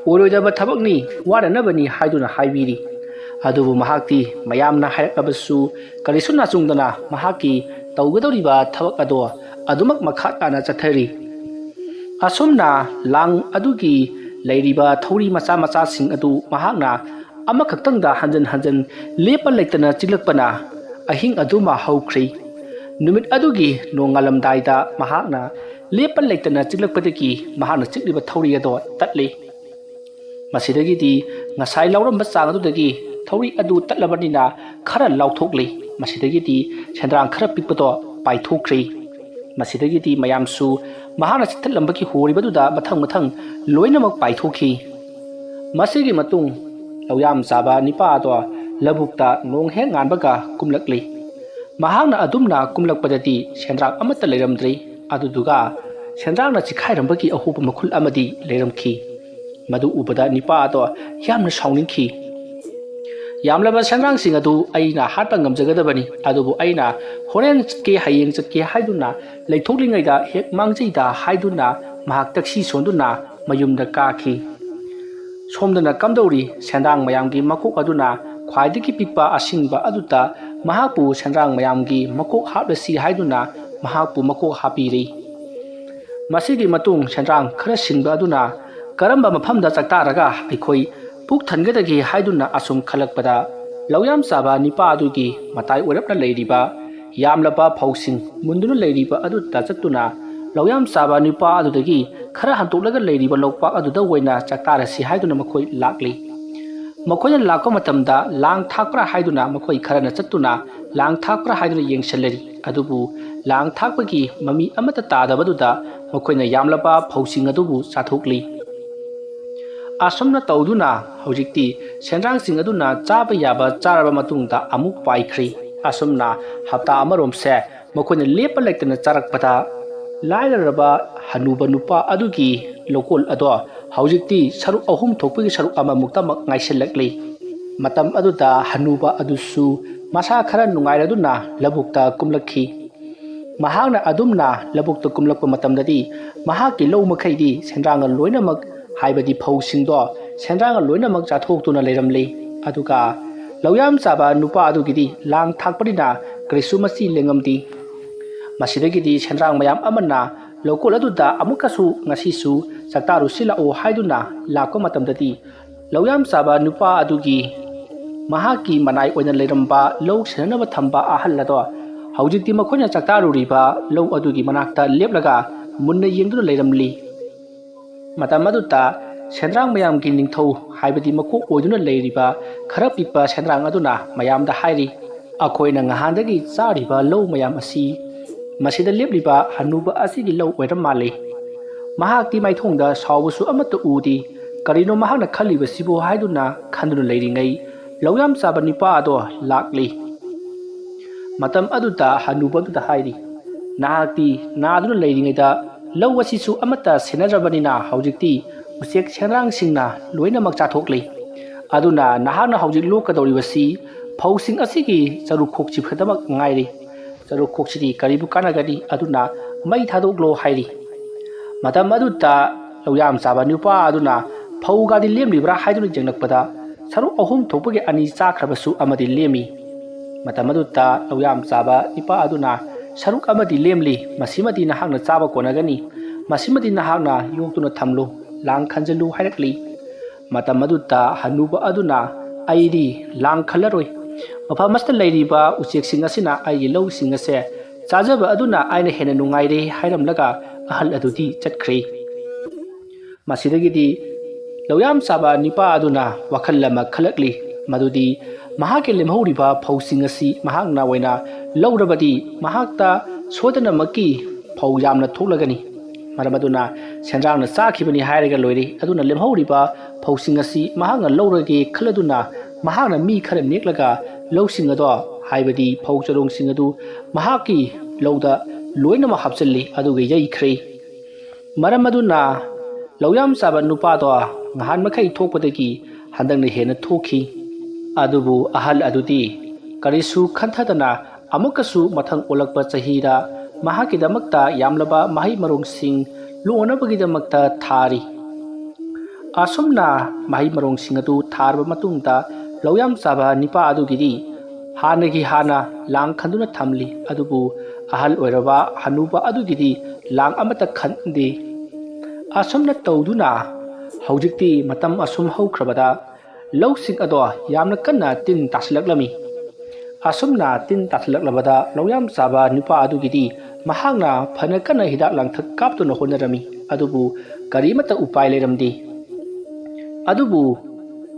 "ꯑꯣꯏꯔꯣꯏꯗꯕ ꯊꯕꯛꯅꯤ, ꯋꯥꯅꯅꯕꯅꯤ" ꯍꯥꯏꯗꯨꯅ ꯍꯥꯏꯕꯤꯔꯤ꯫ ꯑꯗꯨꯕꯨ ꯃꯍꯥꯛꯇꯤ ꯃꯌꯥꯝꯅ ꯍꯥꯏꯔꯛꯂꯕꯁꯨ ꯀꯔꯤꯁꯨ ꯅꯥꯆꯨꯡꯗꯅ ꯃꯍꯥꯛꯀꯤ ꯇꯧꯒꯗꯧꯔꯤꯕ ꯊꯕꯛ ꯑꯗꯣ ꯑꯗꯨꯃꯛ ꯃꯈꯥ ꯇꯥꯅ ꯆꯠꯊꯔꯤ꯫ ꯑꯁꯨꯝꯅ ꯂꯥꯡ ꯑꯗꯨꯒꯤ ꯂꯩꯔꯤꯕ ꯊꯧꯔꯤ ꯃꯆꯥ ꯃꯆꯥꯁꯤꯡ ꯑꯗꯨ ꯃꯍꯥꯛꯅ ꯑꯃꯈꯛꯇꯪꯗ ꯍꯟꯖꯤꯟ ꯍꯟꯖꯤꯟ ꯂꯦꯞꯄ ꯂꯩꯇꯅ ꯆꯤꯛꯂꯛꯄꯅ ꯑꯍꯤꯡ ꯑꯗꯨꯃ ꯍꯧꯈ꯭ꯔꯤ꯫ ꯅꯨꯃꯤꯠ ꯑꯗꯨꯒꯤ ꯅꯣꯡꯉꯥꯜꯂꯝꯗꯥꯏꯗ ꯃꯍꯥꯛꯅ ꯂꯦꯞꯄ ꯂꯩꯇꯅ ꯆꯤꯛꯂꯛꯄꯗꯒꯤ ꯃꯍꯥꯛꯅ ꯆꯤꯛꯂꯤꯕ ꯊꯧꯔꯤ ꯑꯗꯣ ꯇꯠꯂꯤ꯫ ꯃꯁꯤꯗꯒꯤꯗꯤ ꯉꯁꯥꯏ ꯂꯥꯎꯔꯝꯕ ꯆꯥꯡ ꯑꯗꯨꯗꯒꯤ ꯊꯧꯔꯤ ꯑꯗꯨ ꯇꯠꯂꯕꯅꯤꯅ ꯈꯔ ꯂꯥꯎꯊꯣꯛꯂꯤ꯫ ꯃꯁꯤꯗꯒꯤꯗꯤ ꯁꯦꯟꯗ꯭ꯔꯥꯡ ꯈꯔ ꯄꯤꯛꯄꯗꯣ ꯄꯥꯏꯊꯣꯛꯈ꯭ꯔꯤ꯫ ꯃꯁꯤꯗꯒꯤꯗꯤ ꯃꯌꯥꯝꯁꯨ ꯃꯍꯥꯛꯅ ꯆꯤꯛꯊꯠꯂꯝꯕꯒꯤ ꯍꯣꯔꯤꯕꯗꯨꯗ ꯃꯊꯪ ꯃꯊꯪ ꯂꯣꯏꯅꯃꯛ ꯄꯥꯏꯊꯣꯛꯈꯤ꯫ ꯃꯁꯤꯒꯤ ꯃꯇꯨꯡ ꯂꯧꯌꯥꯝ ꯆꯥꯕ ꯅꯤꯄꯥ ꯑꯗꯣ ꯂꯧꯕꯨꯛꯇ ꯅꯣꯡ ꯍꯦꯛ ꯉꯥꯟꯕꯒ ꯀꯨꯝꯂꯛꯂꯤ꯫ ꯃꯍꯥꯛꯅ ꯑꯗꯨꯝꯅ ꯀꯨꯝꯂꯛꯄꯗꯗꯤ ꯁꯦꯟꯗ꯭ꯔꯥꯡ ꯑꯃꯠꯇ ꯂꯩꯔꯝꯗ꯭ꯔꯤ꯫ ꯑꯗꯨꯗꯨꯒ ꯁꯦꯟꯗ꯭ꯔꯥꯡꯅ ꯆꯤꯈꯥꯏꯔꯝꯕꯒꯤ ꯑꯍꯣꯕ ꯃꯈꯨꯜ ꯑꯃꯗꯤ ꯂꯩꯔꯝꯈꯤ꯫ ꯃꯗꯨ ꯎꯕꯗ ꯅꯤꯄꯥ ꯑꯗꯣ ꯌꯥꯝꯅ ꯁꯥꯎꯅꯤꯡꯈꯤ꯫ "ꯌꯥꯝꯂꯕ ꯁꯦꯟꯗ꯭ꯔꯥꯡꯁꯤꯡ ꯑꯗꯨ ꯑꯩꯅ ꯍꯥꯠꯄ ꯉꯝꯖꯒꯗꯕꯅꯤ, ꯑꯗꯨꯕꯨ ꯑꯩꯅ ꯍꯣꯔꯦꯟ ꯆꯠꯀꯦ, ꯍꯌꯦꯡ ꯆꯠꯀꯦ ꯍꯥꯏꯗꯨꯅ ꯂꯩꯊꯣꯛꯂꯤꯉꯩꯗ ꯍꯦꯛ ꯃꯥꯡꯖꯩꯗ" ꯍꯥꯏꯗꯨꯅ ꯃꯍꯥꯛ ꯇꯛꯁꯤ ꯁꯣꯟꯗꯨꯅ ꯃꯌꯨꯝꯗ ꯀꯥꯈꯤ꯫ ꯁꯣꯝꯗꯅ ꯀꯝꯗꯧꯔꯤ? ꯁꯦꯟꯗ꯭ꯔꯥꯡ ꯃꯌꯥꯝꯒꯤ ꯃꯀꯣꯛ ꯑꯗꯨꯅ ꯈ꯭ꯋꯥꯏꯗꯒꯤ ꯄꯤꯛꯄ ꯑꯁꯤꯡꯕ ꯑꯗꯨꯗ ꯃꯍꯥꯛꯄꯨ ꯁꯦꯟꯗ꯭ꯔꯥꯡ ꯃꯌꯥꯝꯒꯤ ꯃꯀꯣꯛ ꯍꯥꯞꯂꯁꯤ ꯍꯥꯏꯗꯨꯅ ꯃꯍꯥꯛꯄꯨ ꯃꯀꯣꯛ ꯍꯥꯞꯄꯤꯔꯤ꯫ ꯃꯁꯤꯒꯤ ꯃꯇꯨꯡ ꯁꯦꯟꯗ꯭ꯔꯥꯡ ꯈꯔ ꯁꯤꯡꯕ ꯑꯗꯨꯅ ꯀꯔꯝꯕ ꯃꯐꯝꯗ ꯆꯥꯛꯇꯥꯔꯒ ꯑꯩꯈꯣꯏ ꯄꯨꯛ ꯊꯟꯒꯗꯒꯦ ꯍꯥꯏꯗꯨꯅ ꯑꯁꯨꯝ ꯈꯜꯂꯛꯄꯗ, ꯂꯧꯌꯥꯝ ꯆꯥꯕ ꯅꯤꯄꯥ ꯑꯗꯨꯒꯤ ꯃꯇꯥꯏ ꯑꯣꯏꯔꯞꯅ ꯂꯩꯔꯤꯕ ꯌꯥꯝꯂꯕ ꯐꯧꯁꯤꯡ ꯃꯨꯟꯗꯨꯅ ꯂꯩꯔꯤꯕ ꯑꯗꯨꯗ ꯆꯠꯇꯨꯅ, ꯂꯧꯌꯥꯝ ꯆꯥꯕ ꯅꯤꯄꯥ ꯑꯗꯨꯗꯒꯤ ꯈꯔ ꯍꯟꯇꯣꯛꯂꯒ ꯂꯩꯔꯤꯕ ꯂꯧꯄꯥꯛ ꯑꯗꯨꯗ ꯑꯣꯏꯅ ꯆꯥꯛꯇꯥꯔꯁꯤ ꯍꯥꯏꯗꯨꯅ ꯃꯈꯣꯏ ꯂꯥꯛꯂꯤ꯫ ꯃꯈꯣꯏꯅ ꯂꯥꯛꯄ ꯃꯇꯝꯗ ꯂꯥꯡ ꯊꯥꯛꯄ꯭ꯔꯥ ꯍꯥꯏꯗꯨꯅ ꯃꯈꯣꯏ ꯈꯔꯅ ꯆꯠꯇꯨꯅ ꯂꯥꯡ ꯊꯥꯛꯄ꯭ꯔꯥ ꯍꯥꯏꯗꯨꯅ ꯌꯦꯡꯁꯤꯜꯂꯔꯤ꯫ ꯑꯗꯨꯕꯨ ꯂꯥꯡ ꯊꯥꯛꯄꯒꯤ ꯃꯃꯤ ꯑꯃꯠꯇ ꯇꯥꯗꯕꯗꯨꯗ ꯃꯈꯣꯏꯅ ꯌꯥꯝꯂꯕ ꯐꯧꯁꯤꯡ ꯑꯗꯨꯕꯨ ꯆꯥꯊꯣꯛꯂꯤ꯫ ꯑꯁꯨꯝꯅ ꯇꯧꯗꯨꯅ ꯍꯧꯖꯤꯛꯇꯤ ꯁꯦꯟꯗ꯭ꯔꯥꯡꯁꯤꯡ ꯑꯗꯨꯅ ꯆꯥꯕ ꯌꯥꯕ ꯆꯥꯔꯕ ꯃꯇꯨꯡꯗ ꯑꯃꯨꯛ ꯄꯥꯏꯈ꯭ꯔꯤ꯫ ꯑꯁꯨꯝꯅ ꯍꯞꯇꯥ ꯑꯃꯔꯣꯝꯁꯦ ꯃꯈꯣꯏꯅ ꯂꯦꯞꯄ ꯂꯩꯇꯅ ꯆꯥꯔꯛꯄꯗ, ꯂꯥꯏꯔꯔꯕ ꯍꯅꯨꯕ ꯅꯨꯄꯥ ꯑꯗꯨꯒꯤ ꯂꯧꯀꯣꯜ ꯑꯗꯣ ꯍꯧꯖꯤꯛꯇꯤ ꯁꯔꯨꯛ ꯑꯍꯨꯝ ꯊꯣꯛꯄꯒꯤ ꯁꯔꯨꯛ ꯑꯃꯃꯨꯛꯇꯃꯛ ꯉꯥꯏꯁꯤꯜꯂꯛꯂꯤ꯫ ꯃꯇꯝ ꯑꯗꯨꯗ ꯍꯅꯨꯕ ꯑꯗꯨꯁꯨ ꯃꯁꯥ ꯈꯔ ꯅꯨꯡꯉꯥꯏꯔꯗꯨꯅ ꯂꯧꯕꯨꯛꯇ ꯀꯨꯝꯂꯛꯈꯤ꯫ ꯃꯍꯥꯛꯅ ꯑꯗꯨꯝꯅ ꯂꯧꯕꯨꯛꯇ ꯀꯨꯝꯂꯛꯄ ꯃꯇꯝꯗꯗꯤ ꯃꯍꯥꯛꯀꯤ ꯂꯧ ꯃꯈꯩꯗꯤ ꯁꯦꯟꯗ꯭ꯔꯥꯡꯅ ꯂꯣꯏꯅꯃꯛ, ꯍꯥꯏꯕꯗꯤ ꯐꯧꯁꯤꯡꯗꯣ ꯁꯦꯟꯗ꯭ꯔꯥꯡꯅ ꯂꯣꯏꯅꯃꯛ ꯆꯥꯊꯣꯛꯇꯨꯅ ꯂꯩꯔꯝꯂꯤ꯫ ꯑꯗꯨꯒ ꯂꯧꯌꯥꯝ ꯆꯥꯕ ꯅꯨꯄꯥ ꯑꯗꯨꯒꯤꯗꯤ ꯂꯥꯡ ꯊꯥꯛꯄꯅꯤꯅ ꯀꯔꯤꯁꯨ ꯃꯆꯤ ꯂꯦꯡꯉꯝꯗꯦ꯫ ꯃꯁꯤꯗꯒꯤꯗꯤ ꯁꯦꯟꯗ꯭ꯔꯥꯡ ꯃꯌꯥꯝ ꯑꯃꯅ ꯂꯧꯀꯣꯜ ꯑꯗꯨꯗ ꯑꯃꯨꯛꯀꯁꯨ ꯉꯁꯤꯁꯨ ꯆꯥꯛꯇꯥꯔꯨꯁꯤ ꯂꯥꯛꯑꯣ ꯍꯥꯏꯗꯨꯅ ꯂꯥꯛꯄ ꯃꯇꯝꯗꯗꯤ, ꯂꯧꯌꯥꯝ ꯆꯥꯕ ꯅꯨꯄꯥ ꯑꯗꯨꯒꯤ ꯃꯍꯥꯛꯀꯤ ꯃꯅꯥꯏ ꯑꯣꯏꯅ ꯂꯩꯔꯝꯕ ꯂꯧ ꯁꯦꯟꯅꯅꯕ ꯊꯝꯕ ꯑꯍꯜ ꯑꯗꯣ ꯍꯧꯖꯤꯛꯇꯤ ꯃꯈꯣꯏꯅ ꯆꯥꯛꯇꯥꯔꯨꯔꯤꯕ ꯂꯧ ꯑꯗꯨꯒꯤ ꯃꯅꯥꯛꯇ ꯂꯦꯞꯂꯒ ꯃꯨꯟꯅ ꯌꯦꯡꯗꯨꯅ ꯂꯩꯔꯝꯂꯤ꯫ ꯃꯇꯝ ꯑꯗꯨꯗ ꯁꯦꯟꯗ꯭ꯔꯥꯡ ꯃꯌꯥꯝꯒꯤ ꯅꯤꯡꯊꯧ, ꯍꯥꯏꯕꯗꯤ ꯃꯀꯣꯛ ꯑꯣꯏꯗꯨꯅ ꯂꯩꯔꯤꯕ ꯈꯔ ꯄꯤꯛꯄ ꯁꯦꯟꯗ꯭ꯔꯥꯡ ꯑꯗꯨꯅ ꯃꯌꯥꯝꯗ ꯍꯥꯏꯔꯤ, "ꯑꯩꯈꯣꯏꯅ ꯉꯍꯥꯟꯗꯒꯤ ꯆꯥꯔꯤꯕ ꯂꯧ ꯃꯌꯥꯝ ꯑꯁꯤ ꯃꯁꯤꯗ ꯂꯦꯞꯂꯤꯕ ꯍꯅꯨꯕ ꯑꯁꯤꯒꯤ ꯂꯧ ꯑꯣꯏꯔ ꯃꯥꯜꯂꯤ꯫ ꯃꯍꯥꯛꯇꯤ ꯃꯥꯏꯊꯣꯡꯗ ꯁꯥꯎꯕꯁꯨ ꯑꯃꯠꯇ ꯎꯗꯦ꯫ ꯀꯔꯤꯅꯣ ꯃꯍꯥꯛꯅ ꯈꯜꯂꯤꯕꯁꯤꯕꯨ?" ꯍꯥꯏꯗꯨꯅ ꯈꯟꯗꯨꯅ ꯂꯩꯔꯤꯉꯩ, ꯂꯧꯌꯥꯝ ꯆꯥꯕ ꯅꯨꯄꯥ ꯑꯗꯣ ꯂꯥꯛꯂꯤ꯫ ꯃꯇꯝ ꯑꯗꯨꯗ ꯍꯅꯨꯕ ꯑꯗꯨꯗ ꯍꯥꯏꯔꯤ, "ꯅꯍꯥꯛꯇꯤ ꯅꯥꯗꯨꯅ ꯂꯩꯔꯤꯉꯩꯗ ꯂꯧ ꯑꯁꯤꯁꯨ ꯑꯃꯠꯇ ꯁꯦꯟꯅꯗ꯭ꯔꯕꯅꯤꯅ ꯍꯧꯖꯤꯛꯇꯤ ꯎꯆꯦꯛ ꯁꯦꯟꯗ꯭ꯔꯥꯡꯁꯤꯡꯅ ꯂꯣꯏꯅꯃꯛ ꯆꯥꯊꯣꯛꯂꯤ꯫ ꯑꯗꯨꯅ ꯅꯍꯥꯛꯅ ꯍꯧꯖꯤꯛ ꯂꯣꯛꯀꯗꯧꯔꯤꯕꯁꯤ ꯐꯧꯁꯤꯡ ꯑꯁꯤꯒꯤ ꯆꯔꯨꯈꯣꯛꯁꯤ ꯈꯛꯇꯃꯛ ꯉꯥꯏꯔꯤ꯫ ꯆꯔꯨꯈꯣꯛꯁꯤꯗꯤ ꯀꯔꯤꯕꯨ ꯀꯥꯟꯅꯒꯅꯤ? ꯑꯗꯨꯅ ꯃꯩ ꯊꯥꯗꯣꯛꯂꯣ" ꯍꯥꯏꯔꯤ꯫ ꯃꯇꯝ ꯑꯗꯨꯗ ꯂꯧꯌꯥꯝ ꯆꯥꯕ ꯅꯨꯄꯥ ꯑꯗꯨꯅ ꯐꯧꯒꯗꯤ ꯂꯦꯝꯂꯤꯕ꯭ꯔꯥ ꯍꯥꯏꯗꯨꯅ ꯌꯦꯡꯂꯛꯄꯗ, ꯁꯔꯨꯛ ꯑꯍꯨꯝ ꯊꯣꯛꯄꯒꯤ ꯑꯅꯤ ꯆꯥꯈ꯭ꯔꯕꯁꯨ ꯑꯃꯗꯤ ꯂꯦꯝꯃꯤ꯫ ꯃꯇꯝ ꯑꯗꯨꯗ ꯂꯧꯌꯥꯝ ꯆꯥꯕ ꯅꯤꯄꯥ ꯑꯗꯨꯅ, "ꯁꯔꯨꯛ ꯑꯃꯗꯤ ꯂꯦꯝꯂꯤ, ꯃꯁꯤꯃꯗꯤ ꯅꯍꯥꯛꯅ ꯆꯥꯕ ꯀꯣꯟꯅꯒꯅꯤ, ꯃꯁꯤꯃꯗꯤ ꯅꯍꯥꯛꯅ ꯌꯣꯛꯇꯨꯅ ꯊꯝꯂꯨ, ꯂꯥꯡ ꯈꯟꯖꯤꯜꯂꯨ" ꯍꯥꯏꯔꯛꯂꯤ꯫ ꯃꯇꯝ ꯑꯗꯨꯗ ꯍꯅꯨꯕ ꯑꯗꯨꯅ, "ꯑꯩꯗꯤ ꯂꯥꯡ ꯈꯜꯂꯔꯣꯏ, ꯃꯐꯝ ꯑꯁꯤꯗ ꯂꯩꯔꯤꯕ ꯎꯆꯦꯛꯁꯤꯡ ꯑꯁꯤꯅ ꯑꯩꯒꯤ ꯂꯧꯁꯤꯡ ꯑꯁꯦ ꯆꯥꯖꯕ ꯑꯗꯨꯅ ꯑꯩꯅ ꯍꯦꯟꯅ ꯅꯨꯡꯉꯥꯏꯔꯦ" ꯍꯥꯏꯔꯝꯂꯒ ꯑꯍꯜ ꯑꯗꯨꯗꯤ ꯆꯠꯈ꯭ꯔꯦ꯫ ꯃꯁꯤꯗꯒꯤꯗꯤ ꯂꯧꯌꯥꯝ ꯆꯥꯕ ꯅꯤꯄꯥ ꯑꯗꯨꯅ ꯋꯥꯈꯜ ꯑꯃ ꯈꯜꯂꯛꯂꯤ, ꯃꯗꯨꯗꯤ ꯃꯍꯥꯛꯀꯤ ꯂꯦꯝꯍꯧꯔꯤꯕ ꯐꯧꯁꯤꯡ ꯑꯁꯤ ꯃꯍꯥꯛꯅ ꯑꯣꯏꯅ ꯂꯧꯔꯕꯗꯤ ꯃꯍꯥꯛꯇ ꯁꯣꯏꯗꯅꯃꯛꯀꯤ ꯐꯧ ꯌꯥꯝꯅ ꯊꯣꯛꯂꯒꯅꯤ꯫ ꯃꯔꯝ ꯑꯗꯨꯅ ꯁꯦꯟꯗ꯭ꯔꯥꯡꯅ ꯆꯥꯈꯤꯕꯅꯤ ꯍꯥꯏꯔꯒ ꯂꯣꯏꯔꯦ꯫ ꯑꯗꯨꯅ ꯂꯦꯝꯍꯧꯔꯤꯕ ꯐꯧꯁꯤꯡ ꯑꯁꯤ ꯃꯍꯥꯛꯅ ꯂꯧꯔꯒꯦ ꯈꯜꯂꯗꯨꯅ ꯃꯍꯥꯛꯅ ꯃꯤ ꯈꯔ ꯅꯦꯛꯂꯒ ꯂꯧꯁꯤꯡ ꯑꯗꯣ, ꯍꯥꯏꯕꯗꯤ ꯐꯧ ꯆꯔꯣꯡꯁꯤꯡ ꯑꯗꯨ ꯃꯍꯥꯛꯀꯤ ꯂꯧꯗ ꯂꯣꯏꯅꯃꯛ ꯍꯥꯞꯆꯤꯜꯂꯤ, ꯑꯗꯨꯒ ꯌꯩꯈ꯭ꯔꯦ꯫ ꯃꯔꯝ ꯑꯗꯨꯅ ꯂꯧꯌꯥꯝ ꯆꯥꯕ ꯅꯨꯄꯥꯗꯣ ꯉꯍꯥꯟ ꯃꯈꯩ ꯊꯣꯛꯄꯗꯒꯤ ꯍꯟꯗꯛꯅ ꯍꯦꯟꯅ ꯊꯣꯛꯈꯤ꯫ ꯑꯗꯨꯕꯨ ꯑꯍꯜ ꯑꯗꯨꯗꯤ ꯀꯔꯤꯁꯨ ꯈꯟꯊꯗꯅ ꯑꯃꯨꯛꯀꯁꯨ ꯃꯊꯪ ꯑꯣꯜꯂꯛꯄ ꯆꯍꯤꯗ ꯃꯍꯥꯛꯀꯤꯗꯃꯛꯇ ꯌꯥꯝꯂꯕ ꯃꯍꯩ ꯃꯔꯣꯡꯁꯤꯡ ꯂꯣꯛꯅꯕꯒꯤꯗꯃꯛꯇ ꯊꯥꯔꯤ꯫ ꯑꯁꯨꯝꯅ ꯃꯍꯩ ꯃꯔꯣꯡꯁꯤꯡ ꯑꯗꯨ ꯊꯥꯔꯕ ꯃꯇꯨꯡꯗ ꯂꯧꯌꯥꯝ ꯆꯥꯕ ꯅꯤꯄꯥ ꯑꯗꯨꯒꯤꯗꯤ ꯍꯥꯟꯅꯒꯤ ꯍꯥꯟꯅ ꯂꯥꯡ ꯈꯟꯗꯨꯅ ꯊꯝꯂꯤ, ꯑꯗꯨꯕꯨ ꯑꯍꯜ ꯑꯣꯏꯔꯕ ꯍꯅꯨꯕ ꯑꯗꯨꯒꯤꯗꯤ ꯂꯥꯡ ꯑꯃꯠꯇ ꯈꯟꯗꯦ꯫ ꯑꯁꯨꯝꯅ ꯇꯧꯗꯨꯅ ꯍꯧꯖꯤꯛꯇꯤ ꯃꯇꯝ ꯑꯁꯨꯝ ꯍꯧꯈ꯭ꯔꯕꯗ ꯂꯧꯁꯤꯡ ꯑꯗꯣ ꯌꯥꯝꯅ ꯀꯟꯅ ꯇꯤꯟ ꯇꯥꯁꯤꯜꯂꯛꯂꯝꯃꯤ꯫ ꯑꯁꯨꯝꯅ ꯇꯤꯟ ꯇꯥꯁꯤꯜꯂꯛꯂꯕꯗ ꯂꯧꯌꯥꯝ ꯆꯥꯕ ꯅꯨꯄꯥ ꯑꯗꯨꯒꯤꯗꯤ ꯃꯍꯥꯛꯅ ꯐꯅ ꯀꯟꯅ ꯍꯤꯗꯥꯛ ꯂꯥꯡꯊꯛ ꯀꯥꯞꯇꯨꯅ ꯍꯣꯠꯅꯔꯝꯃꯤ, ꯑꯗꯨꯕꯨ ꯀꯔꯤꯃꯠꯇ ꯎꯄꯥꯏ ꯂꯩꯔꯝꯗꯦ꯫ ꯑꯗꯨꯕꯨ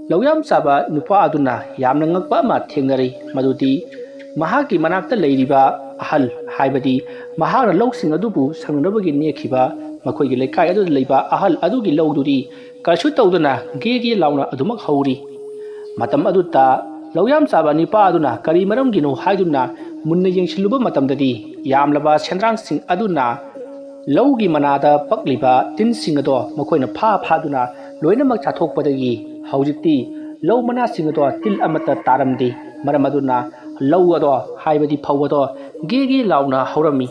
ꯂꯧꯌꯥꯝ ꯆꯥꯕ ꯅꯨꯄꯥ ꯑꯗꯨꯅ ꯌꯥꯝꯅ ꯉꯛꯄ ꯑꯃ ꯊꯦꯡꯅꯔꯦ, ꯃꯗꯨꯗꯤ ꯃꯍꯥꯛꯀꯤ ꯃꯅꯥꯛꯇ ꯂꯩꯔꯤꯕ ꯑꯍꯜ, ꯍꯥꯏꯕꯗꯤ ꯃꯍꯥꯛꯅ ꯂꯧꯁꯤꯡ ꯑꯗꯨꯕꯨ ꯁꯪꯅꯅꯕꯒꯤ ꯅꯦꯛꯈꯤꯕ ꯃꯈꯣꯏꯒꯤ ꯂꯩꯀꯥꯏ ꯑꯗꯨꯗ ꯂꯩꯕ ꯑꯍꯜ ꯑꯗꯨꯒꯤ ꯂꯧꯗꯨꯗꯤ ꯀꯔꯤꯁꯨ ꯇꯧꯗꯅ ꯒꯦ ꯒꯦ ꯂꯥꯎꯅ ꯑꯗꯨꯃꯛ ꯍꯧꯔꯤ꯫ ꯃꯇꯝ ꯑꯗꯨꯗ ꯂꯧꯌꯥꯝ ꯆꯥꯕ ꯅꯤꯄꯥ ꯑꯗꯨꯅ ꯀꯔꯤ ꯃꯔꯝꯒꯤꯅꯣ ꯍꯥꯏꯗꯨꯅ ꯃꯨꯟꯅ ꯌꯦꯡꯁꯤꯜꯂꯨꯕ ꯃꯇꯝꯗꯗꯤ ꯌꯥꯝꯂꯕ ꯁꯦꯟꯗ꯭ꯔꯥꯡꯁꯤꯡ ꯑꯗꯨꯅ ꯂꯧꯒꯤ ꯃꯅꯥꯗ ꯄꯛꯂꯤꯕ ꯇꯤꯟꯁꯤꯡ ꯑꯗꯣ ꯃꯈꯣꯏꯅ ꯐꯥ ꯐꯥꯗꯨꯅ ꯂꯣꯏꯅꯃꯛ ꯆꯥꯊꯣꯛꯄꯗꯒꯤ ꯍꯧꯖꯤꯛꯇꯤ ꯂꯧ ꯃꯅꯥꯁꯤꯡ ꯑꯗꯣ ꯇꯤꯜ ꯑꯃꯠꯇ ꯇꯥꯔꯝꯗꯦ꯫ ꯃꯔꯝ ꯑꯗꯨꯅ ꯂꯧ ꯑꯗꯣ, ꯍꯥꯏꯕꯗꯤ ꯐꯧ ꯑꯗꯣ ꯒꯦ ꯒꯦ ꯂꯥꯎꯅ ꯍꯧꯔꯝꯃꯤ꯫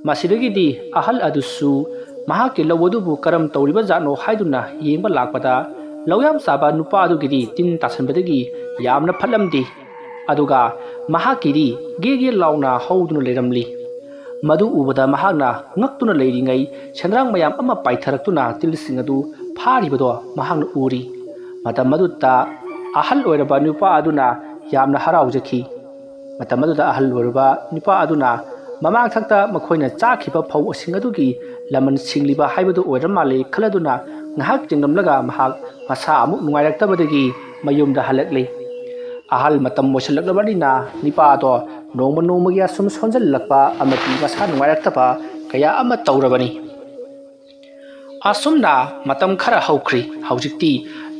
ꯃꯁꯤꯗꯒꯤꯗꯤ ꯑꯍꯜ ꯑꯗꯨꯁꯨ ꯃꯍꯥꯛꯀꯤ ꯂꯧ ꯑꯗꯨꯕꯨ ꯀꯔꯝ ꯇꯧꯔꯤꯕ ꯖꯥꯠꯅꯣ ꯍꯥꯏꯗꯨꯅ ꯌꯦꯡꯕ ꯂꯥꯛꯄꯗ ꯂꯧꯌꯥꯝ ꯆꯥꯕ ꯅꯨꯄꯥ ꯑꯗꯨꯒꯤꯗꯤ ꯇꯤꯟ ꯇꯥꯁꯟꯕꯗꯒꯤ ꯌꯥꯝꯅ ꯐꯠꯂꯝꯗꯦ꯫ ꯑꯗꯨꯒ ꯃꯍꯥꯛꯀꯤꯗꯤ ꯒꯦ ꯒꯦ ꯂꯥꯎꯅ ꯍꯧꯗꯨꯅ ꯂꯩꯔꯝꯂꯤ꯫ ꯃꯗꯨ ꯎꯕꯗ ꯃꯍꯥꯛꯅ ꯉꯛꯇꯨꯅ ꯂꯩꯔꯤꯉꯩ ꯁꯦꯟꯗ꯭ꯔꯥꯡ ꯃꯌꯥꯝ ꯑꯃ ꯄꯥꯏꯊꯔꯛꯇꯨꯅ ꯇꯤꯜꯁꯤꯡ ꯑꯗꯨ ꯐꯥꯔꯤꯕꯗꯣ ꯃꯍꯥꯛꯅ ꯎꯔꯤ꯫ ꯃꯇꯝ ꯑꯗꯨꯗ ꯑꯍꯜ ꯑꯣꯏꯔꯕ ꯅꯨꯄꯥ ꯑꯗꯨꯅ ꯌꯥꯝꯅ ꯍꯔꯥꯎꯖꯈꯤ꯫ ꯃꯇꯝ ꯑꯗꯨꯗ ꯑꯍꯜ ꯑꯣꯏꯔꯕ ꯅꯨꯄꯥ ꯑꯗꯨꯅ ꯃꯃꯥꯡꯊꯛꯇ ꯃꯈꯣꯏꯅ ꯆꯥꯈꯤꯕ ꯐꯧꯁꯤꯡ ꯑꯗꯨꯒꯤ ꯂꯃꯟ ꯁꯤꯡꯂꯤꯕ ꯍꯥꯏꯕꯗꯨ ꯑꯣꯏꯔ ꯃꯥꯜꯂꯦ ꯈꯜꯂꯗꯨꯅ ꯉꯥꯏꯍꯥꯛ ꯌꯦꯡꯂꯝꯂꯒ ꯃꯍꯥꯛ ꯃꯁꯥ ꯑꯃꯨꯛ ꯅꯨꯡꯉꯥꯏꯔꯛꯇꯕꯗꯒꯤ ꯃꯌꯨꯝꯗ ꯍꯜꯂꯛꯂꯤ꯫ ꯑꯍꯜ ꯃꯇꯝ ꯑꯣꯏꯁꯤꯜꯂꯛꯂꯕꯅꯤꯅ ꯅꯨꯄꯥ ꯑꯗꯣ ꯅꯣꯡꯃ ꯅꯣꯡꯃꯒꯤ ꯑꯁꯨꯝ ꯁꯣꯟꯖꯜꯂꯛꯄ ꯑꯃꯗꯤ ꯃꯁꯥ ꯅꯨꯡꯉꯥꯏꯔꯛꯇꯕ ꯀꯌꯥ ꯑꯃ ꯇꯧꯔꯕꯅꯤ꯫ ꯑꯁꯨꯝꯅ ꯃꯇꯝ ꯈꯔ ꯍꯧꯈ꯭ꯔꯤ꯫ ꯍꯧꯖꯤꯛꯇꯤ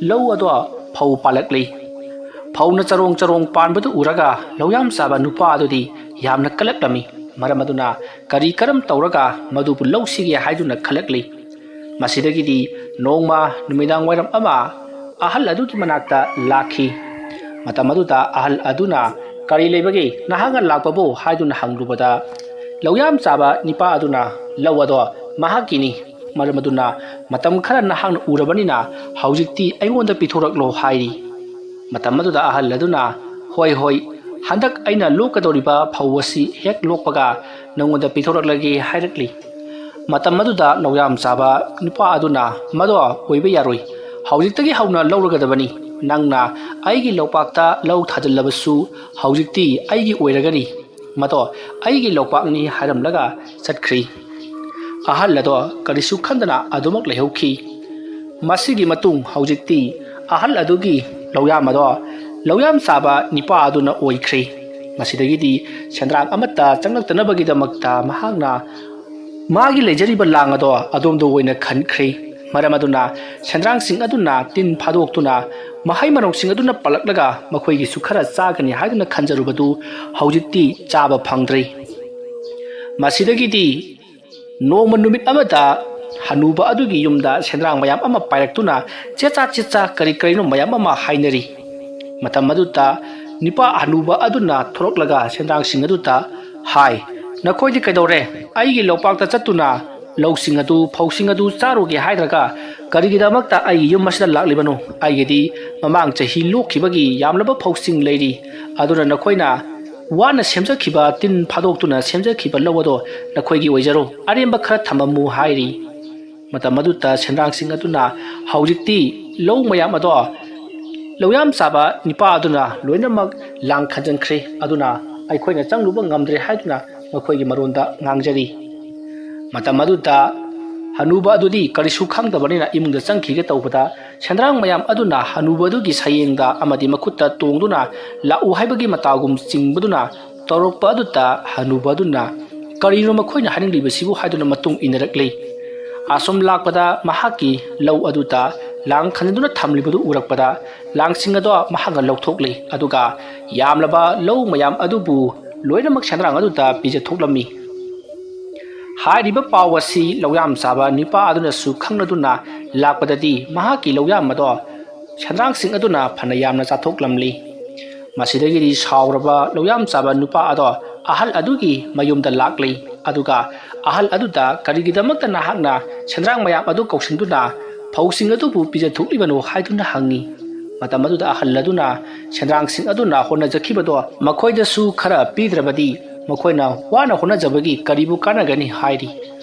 ꯂꯧ ꯑꯗꯣ ꯐꯧ ꯄꯥꯜꯂꯛꯂꯤ꯫ ꯐꯧꯅ ꯆꯔꯣꯡ ꯆꯔꯣꯡ ꯄꯥꯟꯕꯗꯨ ꯎꯔꯒ ꯂꯧꯌꯥꯝ ꯆꯥꯕ ꯅꯨꯄꯥ ꯑꯗꯨꯗꯤ ꯌꯥꯝꯅ ꯀꯜꯂꯛꯂꯝꯃꯤ꯫ ꯃꯔꯝ ꯑꯗꯨꯅ ꯀꯔꯤ ꯀꯔꯝ ꯇꯧꯔꯒ ꯃꯗꯨꯕꯨ ꯂꯧꯁꯤꯒꯦ ꯍꯥꯏꯗꯨꯅ ꯈꯜꯂꯛꯂꯤ꯫ ꯃꯁꯤꯗꯒꯤꯗꯤ ꯅꯣꯡꯃ ꯅꯨꯃꯤꯗꯥꯡ ꯋꯥꯏꯔꯝ ꯑꯃ ꯑꯍꯜ ꯑꯗꯨꯒꯤ ꯃꯅꯥꯛꯇ ꯂꯥꯛꯈꯤ꯫ ꯃꯇꯝ ꯑꯗꯨꯗ ꯑꯍꯜ ꯑꯗꯨꯅ, "ꯀꯔꯤ ꯂꯩꯕꯒꯦ? ꯅꯍꯥꯛꯅ ꯂꯥꯛꯄꯕꯨ?" ꯍꯥꯏꯗꯨꯅ ꯍꯪꯂꯨꯕꯗ, ꯂꯧꯌꯥꯝ ꯆꯥꯕ ꯅꯤꯄꯥ ꯑꯗꯨꯅ ꯂꯧ ꯑꯗꯣ ꯃꯍꯥꯛꯀꯤꯅꯤ, ꯃꯔꯝ ꯑꯗꯨꯅ ꯃꯇꯝ ꯈꯔ ꯅꯍꯥꯛꯅ ꯎꯔꯕꯅꯤꯅ ꯍꯧꯖꯤꯛꯇꯤ ꯑꯩꯉꯣꯟꯗ ꯄꯤꯊꯣꯔꯛꯂꯣ ꯍꯥꯏꯔꯤ꯫ ꯃꯇꯝ ꯑꯗꯨꯗ ꯑꯍꯜ ꯑꯗꯨꯅ, "ꯍꯣꯏ, ꯍꯣꯏ, ꯍꯟꯗꯛ ꯑꯩꯅ ꯂꯣꯛꯀꯗꯧꯔꯤꯕ ꯐꯧ ꯑꯁꯤ ꯍꯦꯛ ꯂꯣꯛꯄꯒ ꯅꯉꯣꯟꯗ ꯄꯤꯊꯣꯔꯛꯂꯒꯦ" ꯍꯥꯏꯔꯛꯂꯤ꯫ ꯃꯇꯝ ꯑꯗꯨꯗ ꯂꯧꯌꯥꯝ ꯆꯥꯕ ꯅꯨꯄꯥ ꯑꯗꯨꯅ, "ꯃꯗꯣ ꯑꯣꯏꯕ ꯌꯥꯔꯣꯏ꯫ ꯍꯧꯖꯤꯛꯇꯒꯤ ꯍꯧꯅ ꯂꯧꯔꯒꯗꯕꯅꯤ꯫ ꯅꯪꯅ ꯑꯩꯒꯤ ꯂꯧꯄꯥꯛꯇ ꯂꯧ ꯊꯥꯖꯤꯜꯂꯕꯁꯨ ꯍꯧꯖꯤꯛꯇꯤ ꯑꯩꯒꯤ ꯑꯣꯏꯔꯒꯅꯤ꯫ ꯃꯗꯣ ꯑꯩꯒꯤ ꯂꯧꯄꯥꯛꯅꯤ" ꯍꯥꯏꯔꯝꯂꯒ ꯆꯠꯈ꯭ꯔꯤ꯫ ꯑꯍꯜ ꯑꯗꯣ ꯀꯔꯤꯁꯨ ꯈꯟꯗꯅ ꯑꯗꯨꯃꯛ ꯂꯩꯍꯧꯈꯤ꯫ ꯃꯁꯤꯒꯤ ꯃꯇꯨꯡ ꯍꯧꯖꯤꯛꯇꯤ ꯑꯍꯜ ꯑꯗꯨꯒꯤ ꯂꯧꯌꯥꯝ ꯑꯗꯣ ꯂꯧꯌꯥꯝ ꯆꯥꯕ ꯅꯤꯄꯥ ꯑꯗꯨꯅ ꯑꯣꯏꯈ꯭ꯔꯦ꯫ ꯃꯁꯤꯗꯒꯤꯗꯤ ꯁꯦꯟꯗ꯭ꯔꯥꯡ ꯑꯃꯠꯇ ꯆꯪꯂꯛꯇꯅꯕꯒꯤꯗꯃꯛꯇ ꯃꯍꯥꯛꯅ ꯃꯥꯒꯤ ꯂꯩꯖꯔꯤꯕ ꯂꯥꯡ ꯑꯗꯣ ꯑꯗꯣꯝꯗ ꯑꯣꯏꯅ ꯈꯟꯈ꯭ꯔꯦ꯫ ꯃꯔꯝ ꯑꯗꯨꯅ ꯁꯦꯟꯗ꯭ꯔꯥꯡꯁꯤꯡ ꯑꯗꯨꯅ ꯇꯤꯟ ꯐꯥꯗꯣꯛꯇꯨꯅ ꯃꯍꯩ ꯃꯔꯣꯡꯁꯤꯡ ꯑꯗꯨꯅ ꯄꯜꯂꯛꯂꯒ ꯃꯈꯣꯏꯒꯤꯁꯨ ꯈꯔ ꯆꯥꯒꯅꯤ ꯍꯥꯏꯗꯨꯅ ꯈꯟꯖꯔꯨꯕꯗꯨ ꯍꯧꯖꯤꯛꯇꯤ ꯆꯥꯕ ꯐꯪꯗ꯭ꯔꯦ꯫ ꯃꯁꯤꯗꯒꯤꯗꯤ ꯅꯣꯡꯃ ꯅꯨꯃꯤꯠ ꯑꯃꯗ ꯍꯅꯨꯕ ꯑꯗꯨꯒꯤ ꯌꯨꯝꯗ ꯁꯦꯟꯗ꯭ꯔꯥꯡ ꯃꯌꯥꯝ ꯑꯃ ꯄꯥꯏꯔꯛꯇꯨꯅ ꯆꯦꯠꯆꯥ ꯆꯦꯠꯆꯥ ꯀꯔꯤ ꯀꯔꯤꯅꯣ ꯃꯌꯥꯝ ꯑꯃ ꯍꯥꯏꯅꯔꯤ꯫ ꯃꯇꯝ ꯑꯗꯨꯗ ꯅꯤꯄꯥ ꯍꯅꯨꯕ ꯑꯗꯨꯅ ꯊꯣꯔꯛꯂꯒ ꯁꯦꯟꯗ꯭ꯔꯥꯡꯁꯤꯡ ꯑꯗꯨꯗ ꯍꯥꯏ, "ꯅꯈꯣꯏꯗꯤ ꯀꯩꯗꯧꯔꯦ? ꯑꯩꯒꯤ ꯂꯧꯄꯥꯛꯇ ꯆꯠꯇꯨꯅ ꯂꯧꯁꯤꯡ ꯑꯗꯨ, ꯐꯧꯁꯤꯡ ꯑꯗꯨ ꯆꯥꯔꯨꯒꯦ ꯍꯥꯏꯗ꯭ꯔꯒ ꯀꯔꯤꯒꯤꯗꯃꯛꯇ ꯑꯩꯒꯤ ꯌꯨꯝ ꯑꯁꯤꯗ ꯂꯥꯛꯂꯤꯕꯅꯣ? ꯑꯩꯒꯤꯗꯤ ꯃꯃꯥꯡ ꯆꯍꯤ ꯂꯣꯛꯈꯤꯕꯒꯤ ꯌꯥꯝꯂꯕ ꯐꯧꯁꯤꯡ ꯂꯩꯔꯤ꯫ ꯑꯗꯨꯅ ꯅꯈꯣꯏꯅ ꯋꯥꯅ ꯁꯦꯝꯖꯈꯤꯕ, ꯇꯤꯟ ꯐꯥꯗꯣꯛꯇꯨꯅ ꯁꯦꯝꯖꯈꯤꯕ ꯂꯧ ꯑꯗꯣ ꯅꯈꯣꯏꯒꯤ ꯑꯣꯏꯖꯔꯣ, ꯑꯔꯦꯝꯕ ꯈꯔ ꯊꯝꯃꯝꯃꯨ ꯍꯥꯏꯔꯤ꯫ ꯃꯇꯝ ꯑꯗꯨꯗ ꯁꯦꯟꯗ꯭ꯔꯥꯡꯁꯤꯡ ꯑꯗꯨꯅ, ꯍꯧꯖꯤꯛꯇꯤ ꯂꯧ ꯃꯌꯥꯝ ꯑꯗꯣ ꯂꯧꯌꯥꯝ ꯆꯥꯕ ꯅꯨꯄꯥ ꯑꯗꯨꯅ ꯂꯣꯏꯅꯃꯛ ꯂꯥꯡ ꯈꯟꯖꯟꯈ꯭ꯔꯦ꯫ ꯑꯗꯨꯅ ꯑꯩꯈꯣꯏꯅ ꯆꯪꯂꯨꯕ ꯉꯝꯗ꯭ꯔꯦ ꯍꯥꯏꯗꯨꯅ ꯃꯈꯣꯏꯒꯤ ꯃꯔꯣꯟꯗ ꯉꯥꯡꯖꯔꯤ꯫ ꯃꯇꯝ ꯑꯗꯨꯗ ꯍꯅꯨꯕ ꯑꯗꯨꯗꯤ ꯀꯔꯤꯁꯨ ꯈꯪꯗꯕꯅꯤꯅ ꯏꯃꯨꯡꯗ ꯆꯪꯈꯤꯒꯦ ꯇꯧꯕꯗ, ꯁꯦꯟꯗ꯭ꯔꯥꯡ ꯃꯌꯥꯝ ꯑꯗꯨꯅ ꯍꯅꯨꯕ ꯑꯗꯨꯒꯤ ꯁꯌꯦꯡꯗ ꯑꯃꯗꯤ ꯃꯈꯨꯠꯇ ꯇꯣꯡꯗꯨꯅ ꯂꯥꯛꯎ ꯍꯥꯏꯕꯒꯤ ꯃꯇꯥꯒꯨꯝ ꯆꯤꯡꯕꯗꯨꯅ ꯇꯧꯔꯛꯄ ꯑꯗꯨꯗ, ꯍꯅꯨꯕ ꯑꯗꯨꯅ "ꯀꯔꯤꯅꯣ ꯃꯈꯣꯏꯅ ꯍꯥꯏꯅꯤꯡꯂꯤꯕꯁꯤꯕꯨ?" ꯍꯥꯏꯗꯨꯅ ꯃꯇꯨꯡ ꯏꯟꯅꯔꯛꯂꯤ꯫ ꯑꯁꯨꯝ ꯂꯥꯛꯄꯗ ꯃꯍꯥꯛꯀꯤ ꯂꯧ ꯑꯗꯨꯗ ꯂꯥꯡ ꯈꯟꯗꯨꯅ ꯊꯝꯂꯤꯕꯗꯨ ꯎꯔꯛꯄꯗ, ꯂꯥꯡꯁꯤꯡ ꯑꯗꯣ ꯃꯍꯥꯛꯅ ꯂꯧꯊꯣꯛꯂꯤ, ꯑꯗꯨꯒ ꯌꯥꯝꯂꯕ ꯂꯧ ꯃꯌꯥꯝ ꯑꯗꯨꯕꯨ ꯂꯣꯏꯅꯃꯛ ꯁꯦꯟꯗ꯭ꯔꯥꯡ ꯑꯗꯨꯗ ꯄꯤꯖꯊꯣꯛꯂꯝꯃꯤ꯫ ꯍꯥꯏꯔꯤꯕ ꯄꯥꯎ ꯑꯁꯤ ꯂꯧꯌꯥꯝ ꯆꯥꯕ ꯅꯨꯄꯥ ꯑꯗꯨꯅꯁꯨ ꯈꯪꯂꯗꯨꯅ ꯂꯥꯛꯄꯗꯗꯤ, ꯃꯍꯥꯛꯀꯤ ꯂꯧꯌꯥꯝ ꯑꯗꯣ ꯁꯦꯟꯗ꯭ꯔꯥꯡꯁꯤꯡ ꯑꯗꯨꯅ ꯐꯅ ꯌꯥꯝꯅ ꯆꯥꯊꯣꯛꯂꯝꯂꯤ꯫ ꯃꯁꯤꯗꯒꯤꯗꯤ ꯁꯥꯎꯔꯕ ꯂꯧꯌꯥꯝ ꯆꯥꯕ ꯅꯨꯄꯥ ꯑꯗꯣ ꯑꯍꯜ ꯑꯗꯨꯒꯤ ꯃꯌꯨꯝꯗ ꯂꯥꯛꯂꯤ, ꯑꯗꯨꯒ ꯑꯍꯜ ꯑꯗꯨꯗ "ꯀꯔꯤꯒꯤꯗꯃꯛꯇ ꯅꯍꯥꯛꯅ ꯁꯦꯟꯗ꯭ꯔꯥꯡ ꯃꯌꯥꯝ ꯑꯗꯨ ꯀꯧꯁꯤꯟꯗꯨꯅ ꯐꯧꯁꯤꯡ ꯑꯗꯨꯕꯨ ꯄꯤꯖꯊꯣꯛꯂꯤꯕꯅꯣ?" ꯍꯥꯏꯗꯨꯅ ꯍꯪꯉꯤ꯫ ꯃꯇꯝ ꯑꯗꯨꯗ ꯑꯍꯜ ꯑꯗꯨꯅ, "ꯁꯦꯟꯗ꯭ꯔꯥꯡꯁꯤꯡ ꯑꯗꯨꯅ ꯍꯣꯠꯅꯖꯈꯤꯕꯗꯣ ꯃꯈꯣꯏꯗꯁꯨ ꯈꯔ ꯄꯤꯗ꯭ꯔꯕꯗꯤ ꯃꯈꯣꯏꯅ ꯋꯥꯅ ꯍꯣꯠꯅꯖꯕꯒꯤ ꯀꯔꯤꯕꯨ ꯀꯥꯟꯅꯒꯅꯤ?" ꯍꯥꯏꯔꯤ꯫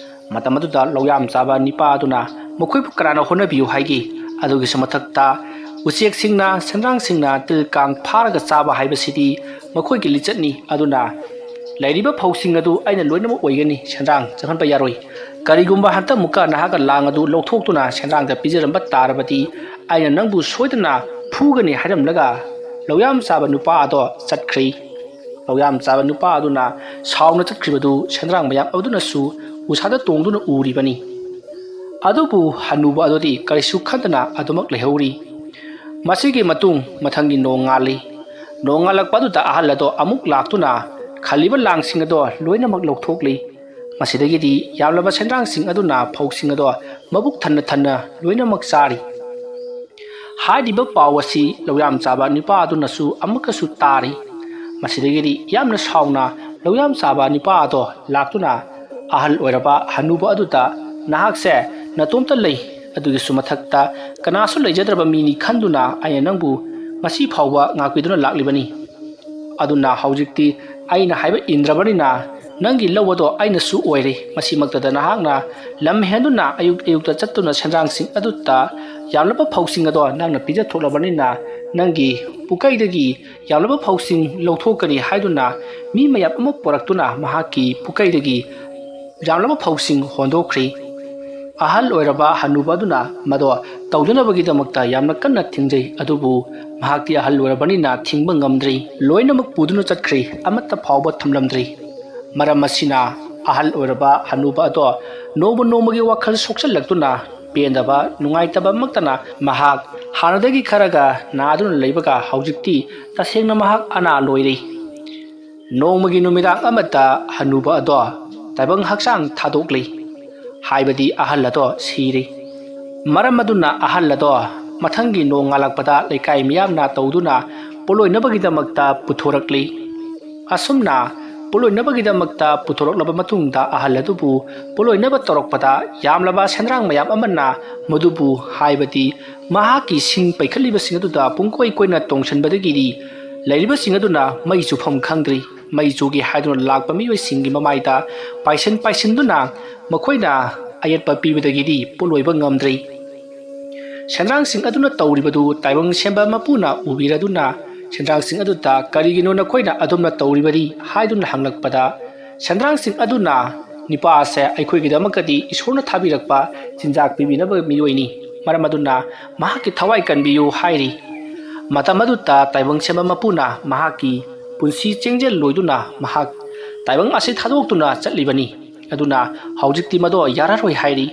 ꯃꯇꯝ ꯑꯗꯨꯗ ꯂꯧꯌꯥꯝ ꯆꯥꯕ ꯅꯤꯄꯥ ꯑꯗꯨꯅ, "ꯃꯈꯣꯏꯕꯨ ꯀꯅꯥꯅ ꯍꯣꯠꯅꯕꯤꯌꯨ ꯍꯥꯏꯒꯦ? ꯑꯗꯨꯒꯤꯁꯨ ꯃꯊꯛꯇ ꯎꯆꯦꯛꯁꯤꯡꯅ, ꯁꯦꯟꯗ꯭ꯔꯥꯡꯁꯤꯡꯅ ꯇꯤꯜ ꯀꯥꯡ ꯐꯥꯔꯒ ꯆꯥꯕ ꯍꯥꯏꯕꯁꯤꯗꯤ ꯃꯈꯣꯏꯒꯤ ꯂꯤꯆꯠꯅꯤ꯫ ꯑꯗꯨꯅ ꯂꯩꯔꯤꯕ ꯐꯧꯁꯤꯡ ꯑꯗꯨ ꯑꯩꯅ ꯂꯣꯏꯅꯃꯛ ꯑꯣꯏꯒꯅꯤ, ꯁꯦꯟꯗ꯭ꯔꯥꯡ ꯆꯪꯍꯟꯕ ꯌꯥꯔꯣꯏ꯫ ꯀꯔꯤꯒꯨꯝꯕ ꯍꯟꯗꯛꯃꯨꯛꯀ ꯅꯍꯥꯛꯀ ꯂꯥꯡ ꯑꯗꯨ ꯂꯧꯊꯣꯛꯇꯨꯅ ꯁꯦꯟꯗ꯭ꯔꯥꯡꯗ ꯄꯤꯖꯔꯝꯕ ꯇꯥꯔꯕꯗꯤ ꯑꯩꯅ ꯅꯪꯕꯨ ꯁꯣꯏꯗꯅ ꯐꯨꯒꯅꯤ" ꯍꯥꯏꯔꯝꯂꯒ ꯂꯧꯌꯥꯝ ꯆꯥꯕ ꯅꯨꯄꯥ ꯑꯗꯣ ꯆꯠꯈ꯭ꯔꯦ꯫ ꯂꯧꯌꯥꯝ ꯆꯥꯕ ꯅꯨꯄꯥ ꯑꯗꯨꯅ ꯁꯥꯎꯅ ꯆꯠꯈ꯭ꯔꯤꯕꯗꯨ ꯁꯦꯟꯗ꯭ꯔꯥꯡ ꯃꯌꯥꯝ ꯑꯗꯨꯅꯁꯨ ꯎꯁꯥꯗ ꯇꯣꯡꯗꯨꯅ ꯎꯔꯤꯕꯅꯤ꯫ ꯑꯗꯨꯕꯨ ꯍꯅꯨꯕ ꯑꯗꯨꯗꯤ ꯀꯔꯤꯁꯨ ꯈꯟꯗꯅ ꯑꯗꯨꯃꯛ ꯂꯩꯍꯧꯔꯤ꯫ ꯃꯁꯤꯒꯤ ꯃꯇꯨꯡ ꯃꯊꯪꯒꯤ ꯅꯣꯡꯉꯥꯜꯂꯤ꯫ ꯅꯣꯡꯉꯥꯜꯂꯛꯄ ꯑꯗꯨꯗ ꯑꯍꯜ ꯑꯗꯣ ꯑꯃꯨꯛ ꯂꯥꯛꯇꯨꯅ ꯈꯜꯂꯤꯕ ꯂꯥꯡꯁꯤꯡ ꯑꯗꯣ ꯂꯣꯏꯅꯃꯛ ꯂꯧꯊꯣꯛꯂꯤ꯫ ꯃꯁꯤꯗꯒꯤꯗꯤ ꯌꯥꯝꯂꯕ ꯁꯦꯟꯗ꯭ꯔꯥꯡꯁꯤꯡ ꯑꯗꯨꯅ ꯐꯧꯁꯤꯡ ꯑꯗꯣ ꯃꯕꯨꯛ ꯊꯟꯅ ꯊꯟꯅ ꯂꯣꯏꯅꯃꯛ ꯆꯥꯔꯤ꯫ ꯍꯥꯏꯔꯤꯕ ꯄꯥꯎ ꯑꯁꯤ ꯂꯧꯌꯥꯝ ꯆꯥꯕ ꯅꯨꯄꯥ ꯑꯗꯨꯅꯁꯨ ꯑꯃꯨꯛꯀꯁꯨ ꯇꯥꯔꯤ꯫ ꯃꯁꯤꯗꯒꯤꯗꯤ ꯌꯥꯝꯅ ꯁꯥꯎꯅ ꯂꯧꯌꯥꯝ ꯆꯥꯕ ꯅꯨꯄꯥ ꯑꯗꯣ ꯂꯥꯛꯇꯨꯅ ꯑꯍꯜ ꯑꯣꯏꯔꯕ ꯍꯅꯨꯕ ꯑꯗꯨꯗ, "ꯅꯍꯥꯛꯁꯦ ꯅꯇꯣꯝꯇ ꯂꯩ, ꯑꯗꯨꯒꯤꯁꯨ ꯃꯊꯛꯇ ꯀꯅꯥꯁꯨ ꯂꯩꯖꯗ꯭ꯔꯕ ꯃꯤꯅꯤ ꯈꯟꯗꯨꯅ ꯑꯩꯅ ꯅꯪꯕꯨ ꯉꯁꯤ ꯐꯥꯎꯕ ꯉꯥꯛꯄꯤꯗꯨꯅ ꯂꯥꯛꯂꯤꯕꯅꯤ꯫ ꯑꯗꯨꯅ ꯍꯧꯖꯤꯛꯇꯤ ꯑꯩꯅ ꯍꯥꯏꯕ ꯏꯟꯗ꯭ꯔꯕꯅꯤꯅ ꯅꯪꯒꯤ ꯂꯧ ꯑꯗꯣ ꯑꯩꯅꯁꯨ ꯑꯣꯏꯔꯦ꯫ ꯃꯁꯤꯃꯛꯇꯗ ꯅꯍꯥꯛꯅ ꯂꯝ ꯍꯦꯟꯗꯨꯅ ꯑꯌꯨꯛ ꯑꯌꯨꯛꯇ ꯆꯠꯇꯨꯅ ꯁꯦꯟꯗ꯭ꯔꯥꯡꯁꯤꯡ ꯑꯗꯨꯗ ꯌꯥꯝꯂꯕ ꯐꯧꯁꯤꯡ ꯑꯗꯣ ꯅꯪꯅ ꯄꯤꯖꯊꯣꯛꯂꯕꯅꯤꯅ ꯅꯪꯒꯤ ꯄꯨꯀꯩꯗꯒꯤ ꯌꯥꯝꯂꯕ ꯐꯧꯁꯤꯡ ꯂꯧꯊꯣꯛꯀꯅꯤ" ꯍꯥꯏꯗꯨꯅ ꯃꯤ ꯃꯌꯥꯝ ꯑꯃ ꯄꯨꯔꯛꯇꯨꯅ ꯃꯍꯥꯛꯀꯤ ꯄꯨꯀꯩꯗꯒꯤ ꯌꯥꯝꯂꯕ ꯐꯧꯁꯤꯡ ꯍꯣꯟꯗꯣꯛꯈ꯭ꯔꯤ꯫ ꯑꯍꯜ ꯑꯣꯏꯔꯕ ꯍꯅꯨꯕ ꯑꯗꯨꯅ ꯃꯗꯣ ꯇꯧꯗꯅꯕꯒꯤꯗꯃꯛꯇ ꯌꯥꯝꯅ ꯀꯟꯅ ꯊꯤꯡꯖꯩ, ꯑꯗꯨꯕꯨ ꯃꯍꯥꯛꯇꯤ ꯑꯍꯜ ꯑꯣꯏꯔꯕꯅꯤꯅ ꯊꯤꯡꯕ ꯉꯝꯗ꯭ꯔꯤ꯫ ꯂꯣꯏꯅꯃꯛ ꯄꯨꯗꯨꯅ ꯆꯠꯈ꯭ꯔꯤ, ꯑꯃꯠꯇ ꯐꯥꯎꯕ ꯊꯝꯂꯝꯗ꯭ꯔꯤ꯫ ꯃꯔꯝ ꯑꯁꯤꯅ ꯑꯍꯜ ꯑꯣꯏꯔꯕ ꯍꯅꯨꯕ ꯑꯗꯣ ꯅꯣꯡꯃ ꯅꯣꯡꯃꯒꯤ ꯋꯥꯈꯜ ꯁꯣꯛꯆꯜꯂꯛꯇꯨꯅ ꯄꯦꯟꯗꯕ, ꯅꯨꯡꯉꯥꯏꯇꯕ ꯑꯃꯛꯇꯅ ꯃꯍꯥꯛ ꯍꯥꯟꯅꯗꯒꯤ ꯈꯔꯒ ꯅꯥꯗꯨꯅ ꯂꯩꯕꯒ ꯍꯧꯖꯤꯛꯇꯤ ꯇꯁꯦꯡꯅ ꯃꯍꯥꯛ ꯑꯅꯥ ꯂꯣꯏꯔꯦ꯫ ꯅꯣꯡꯃꯒꯤ ꯅꯨꯃꯤꯗꯥꯡ ꯑꯃꯗ ꯍꯅꯨꯕ ꯑꯗꯣ ꯇꯥꯏꯕꯪ ꯍꯛꯆꯥꯡ ꯊꯥꯗꯣꯛꯂꯤ, ꯍꯥꯏꯕꯗꯤ ꯑꯍꯜ ꯑꯗꯣ ꯁꯤꯔꯦ꯫ ꯃꯔꯝ ꯑꯗꯨꯅ ꯑꯍꯜ ꯑꯗꯣ ꯃꯊꯪꯒꯤ ꯅꯣꯡ ꯉꯥꯜꯂꯛꯄꯗ ꯂꯩꯀꯥꯏ ꯃꯤꯌꯥꯝꯅ ꯇꯧꯗꯨꯅ ꯄꯣꯠꯂꯣꯏꯅꯕꯒꯤꯗꯃꯛꯇ ꯄꯨꯊꯣꯔꯛꯂꯤ꯫ ꯑꯁꯨꯝꯅ ꯄꯣꯠꯂꯣꯏꯅꯕꯒꯤꯗꯃꯛꯇ ꯄꯨꯊꯣꯔꯛꯂꯕ ꯃꯇꯨꯡꯗ ꯑꯍꯜ ꯑꯗꯨꯕꯨ ꯄꯣꯠꯂꯣꯏꯅꯕ ꯇꯧꯔꯛꯄꯗ ꯌꯥꯝꯂꯕ ꯁꯦꯟꯗ꯭ꯔꯥꯡ ꯃꯌꯥꯝ ꯑꯃꯅ ꯃꯗꯨꯕꯨ, ꯍꯥꯏꯕꯗꯤ ꯃꯍꯥꯛꯀꯤ ꯁꯤꯡ ꯄꯩꯈꯠꯂꯤꯕꯁꯤꯡ ꯑꯗꯨꯗ ꯄꯨꯡꯀꯣꯏ ꯀꯣꯏꯅ ꯇꯣꯡꯁꯤꯟꯕꯗꯒꯤꯗꯤ ꯂꯩꯔꯤꯕꯁꯤꯡ ꯑꯗꯨꯅ ꯃꯩ ꯆꯨꯐꯝ ꯈꯪꯗ꯭ꯔꯤ꯫ ꯃꯩ ꯆꯨꯒꯦ ꯍꯥꯏꯗꯨꯅ ꯂꯥꯛꯄ ꯃꯤꯑꯣꯏꯁꯤꯡꯒꯤ ꯃꯃꯥꯏꯗ ꯄꯥꯏꯁꯤꯟ ꯄꯥꯏꯁꯤꯟꯗꯨꯅ ꯃꯈꯣꯏꯅ ꯑꯌꯦꯠꯄ ꯄꯤꯕꯗꯒꯤꯗꯤ ꯄꯣꯠꯂꯣꯏꯕ ꯉꯝꯗ꯭ꯔꯤ꯫ ꯁꯦꯟꯗ꯭ꯔꯥꯡꯁꯤꯡ ꯑꯗꯨꯅ ꯇꯧꯔꯤꯕꯗꯨ ꯇꯥꯏꯕꯪ ꯁꯦꯝꯕ ꯃꯄꯨꯅ ꯎꯕꯤꯔꯗꯨꯅ ꯁꯦꯟꯗ꯭ꯔꯥꯡꯁꯤꯡ ꯑꯗꯨꯗ "ꯀꯔꯤꯒꯤꯅꯣ ꯅꯈꯣꯏꯅ ꯑꯗꯨꯝꯅ ꯇꯧꯔꯤꯕꯗꯤ?" ꯍꯥꯏꯗꯨꯅ ꯍꯪꯂꯛꯄꯗ, ꯁꯦꯟꯗ꯭ꯔꯥꯡꯁꯤꯡ ꯑꯗꯨꯅ, "ꯅꯤꯄꯥ ꯑꯁꯦ ꯑꯩꯈꯣꯏꯒꯤꯗꯃꯛꯇꯗꯤ ꯏꯁꯣꯔꯅ ꯊꯥꯕꯤꯔꯛꯄ ꯆꯤꯟꯖꯥꯛ ꯄꯤꯕꯤꯅꯕ ꯃꯤꯑꯣꯏꯅꯤ꯫ ꯃꯔꯝ ꯑꯗꯨꯅ ꯃꯍꯥꯛꯀꯤ ꯊꯋꯥꯏ ꯀꯟꯕꯤꯌꯨ" ꯍꯥꯏꯔꯤ꯫ ꯃꯇꯝ ꯑꯗꯨꯗ ꯇꯥꯏꯕꯪ ꯁꯦꯝꯕ ꯃꯄꯨꯅ ꯃꯍꯥꯛꯀꯤ ꯄꯨꯟꯁꯤ ꯆꯦꯡꯖꯦꯜ ꯂꯣꯏꯗꯨꯅ ꯃꯍꯥꯛ ꯇꯥꯏꯕꯪ ꯑꯁꯤ ꯊꯥꯗꯣꯛꯇꯨꯅ ꯆꯠꯂꯤꯕꯅꯤ꯫ ꯑꯗꯨꯅ ꯍꯧꯖꯤꯛꯇꯤ ꯃꯗꯣ ꯌꯥꯔꯔꯣꯏ ꯍꯥꯏꯔꯤ꯫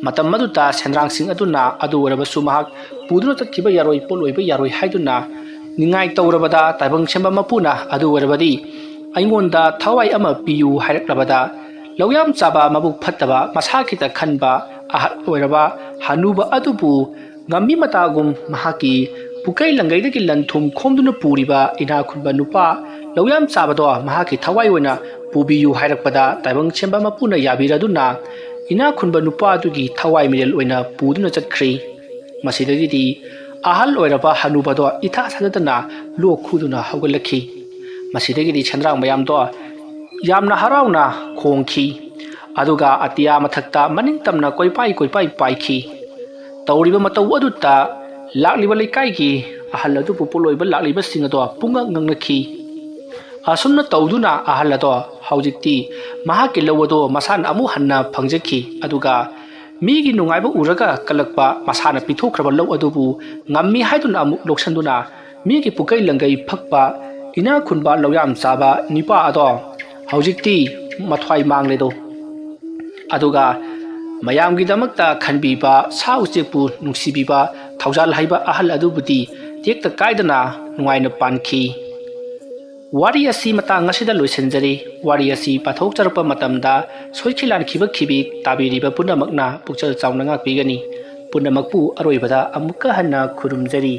ꯃꯇꯝ ꯑꯗꯨꯗ ꯁꯦꯟꯗ꯭ꯔꯥꯡꯁꯤꯡ ꯑꯗꯨꯅ ꯑꯗꯨ ꯑꯣꯏꯔꯕꯁꯨ ꯃꯍꯥꯛ ꯄꯨꯗꯨꯅ ꯆꯠꯈꯤꯕ ꯌꯥꯔꯣꯏ, ꯄꯣꯠꯂꯣꯏꯕ ꯌꯥꯔꯣꯏ ꯍꯥꯏꯗꯨꯅ ꯅꯤꯡꯉꯥꯏ ꯇꯧꯔꯕꯗ ꯇꯥꯏꯕꯪ ꯁꯦꯝꯕ ꯃꯄꯨꯅ ꯑꯗꯨ ꯑꯣꯏꯔꯕꯗꯤ ꯑꯩꯉꯣꯟꯗ ꯊꯋꯥꯏ ꯑꯃ ꯄꯤꯌꯨ ꯍꯥꯏꯔꯛꯂꯕꯗ ꯂꯧꯌꯥꯝ ꯆꯥꯕ, ꯃꯕꯨꯛ ꯐꯠꯇꯕ, ꯃꯁꯥ ꯈꯤꯇ ꯈꯟꯕ ꯑꯍꯜ ꯑꯣꯏꯔꯕ ꯍꯅꯨꯕ ꯑꯗꯨꯕꯨ ꯉꯝꯃꯤ ꯃꯇꯥꯒꯨꯝ ꯃꯍꯥꯛꯀꯤ ꯄꯨꯀꯩ ꯂꯪꯒꯩꯗꯒꯤ ꯂꯟ ꯊꯨꯝ ꯈꯣꯝꯗꯨꯅ ꯄꯨꯔꯤꯕ ꯏꯅꯥꯛ ꯈꯨꯟꯕ ꯅꯨꯄꯥ ꯂꯧꯌꯥꯝ ꯆꯥꯕꯗꯣ ꯃꯍꯥꯛꯀꯤ ꯊꯋꯥꯏ ꯑꯣꯏꯅ ꯄꯨꯕꯤꯌꯨ ꯍꯥꯏꯔꯛꯄꯗ, ꯇꯥꯏꯕꯪ ꯁꯦꯝꯕ ꯃꯄꯨꯅ ꯌꯥꯕꯤꯔꯗꯨꯅ ꯏꯅꯥꯛ ꯈꯨꯟꯕ ꯅꯨꯄꯥ ꯑꯗꯨꯒꯤ ꯊꯋꯥꯏ ꯃꯤꯔꯦꯜ ꯑꯣꯏꯅ ꯄꯨꯗꯨꯅ ꯆꯠꯈ꯭ꯔꯤ꯫ ꯃꯁꯤꯗꯒꯤꯗꯤ ꯑꯍꯜ ꯑꯣꯏꯔꯕ ꯍꯅꯨꯕꯗꯣ ꯏꯊꯥ ꯊꯥꯖꯗꯅ ꯂꯣꯛ ꯈꯨꯗꯨꯅ ꯍꯧꯒꯠꯂꯛꯈꯤ꯫ ꯃꯁꯤꯗꯒꯤꯗꯤ ꯁꯦꯟꯗ꯭ꯔꯥꯡ ꯃꯌꯥꯝꯗꯣ ꯌꯥꯝꯅ ꯍꯔꯥꯎꯅ ꯈꯣꯡꯈꯤ꯫ ꯑꯗꯨꯒ ꯑꯇꯤꯌꯥ ꯃꯊꯛꯇ ꯃꯅꯤꯡ ꯇꯝꯅ ꯀꯣꯏꯄꯥꯏ ꯀꯣꯏꯄꯥꯏ ꯄꯥꯏꯈꯤ꯫ ꯇꯧꯔꯤꯕ ꯃꯇꯧ ꯑꯗꯨꯗ ꯂꯥꯛꯂꯤꯕ ꯂꯩꯀꯥꯏꯒꯤ ꯑꯍꯜ ꯑꯗꯨꯕꯨ ꯄꯣꯠꯂꯣꯏꯕ ꯂꯥꯛꯂꯤꯕꯁꯤꯡ ꯑꯗꯣ ꯄꯨꯡꯉꯛ ꯉꯛꯅꯈꯤ꯫ ꯑꯁꯨꯝꯅ ꯇꯧꯗꯨꯅ ꯑꯍꯜ ꯑꯗꯣ ꯍꯧꯖꯤꯛꯇꯤ ꯃꯍꯥꯛꯀꯤ ꯂꯧ ꯑꯗꯣ ꯃꯁꯥꯅ ꯑꯃꯨꯛ ꯍꯟꯅ ꯐꯪꯖꯈꯤ꯫ ꯑꯗꯨꯒ ꯃꯤꯒꯤ ꯅꯨꯡꯉꯥꯏꯕ ꯎꯔꯒ ꯀꯜꯂꯛꯄ ꯃꯁꯥꯅ ꯄꯤꯊꯣꯛꯈ꯭ꯔꯕ ꯂꯧ ꯑꯗꯨꯕꯨ ꯉꯝꯃꯤ ꯍꯥꯏꯗꯨꯅ ꯑꯃꯨꯛ ꯂꯧꯁꯟꯗꯨꯅ ꯃꯤꯒꯤ ꯄꯨꯀꯩ ꯂꯪꯒꯩ ꯐꯛꯄ ꯏꯅꯥꯛ ꯈꯨꯟꯕ ꯂꯧꯌꯥꯝ ꯆꯥꯕ ꯅꯤꯄꯥ ꯑꯗꯣ ꯍꯧꯖꯤꯛꯇꯤ ꯃꯊ꯭ꯋꯥꯏ ꯃꯥꯡꯂꯦꯗꯣ꯫ ꯑꯗꯨꯒ ꯃꯌꯥꯝꯒꯤꯗꯃꯛꯇ ꯈꯟꯕꯤꯕ, ꯁꯥ ꯎꯆꯦꯛꯄꯨ ꯅꯨꯡꯁꯤꯕꯤꯕ ꯊꯧꯖꯥꯜ ꯍꯩꯕ ꯑꯍꯜ ꯑꯗꯨꯕꯨꯗꯤ ꯇꯦꯛꯇ ꯀꯥꯏꯗꯅ ꯅꯨꯡꯉꯥꯏꯅ ꯄꯥꯟꯈꯤ꯫ ꯋꯥꯔꯤ ꯑꯁꯤ ꯃꯇꯥꯡ ꯑꯁꯤꯗ ꯂꯣꯏꯁꯤꯟꯖꯔꯤ꯫ ꯋꯥꯔꯤ ꯑꯁꯤ ꯄꯥꯊꯣꯛꯆꯔꯛꯄ ꯃꯇꯝꯗ ꯁꯣꯏꯈꯤ ꯂꯥꯟꯈꯤꯕ ꯈꯤꯕꯤ ꯇꯥꯕꯤꯔꯤꯕ ꯄꯨꯝꯅꯃꯛꯅ ꯄꯨꯛꯆꯦꯜ ꯆꯥꯎꯅ ꯉꯥꯛꯄꯤꯒꯅꯤ꯫ ꯄꯨꯝꯅꯃꯛꯄꯨ ꯑꯔꯣꯏꯕꯗ ꯑꯃꯨꯛꯀ ꯍꯟꯅ ꯈꯨꯔꯨꯝꯖꯔꯤ꯫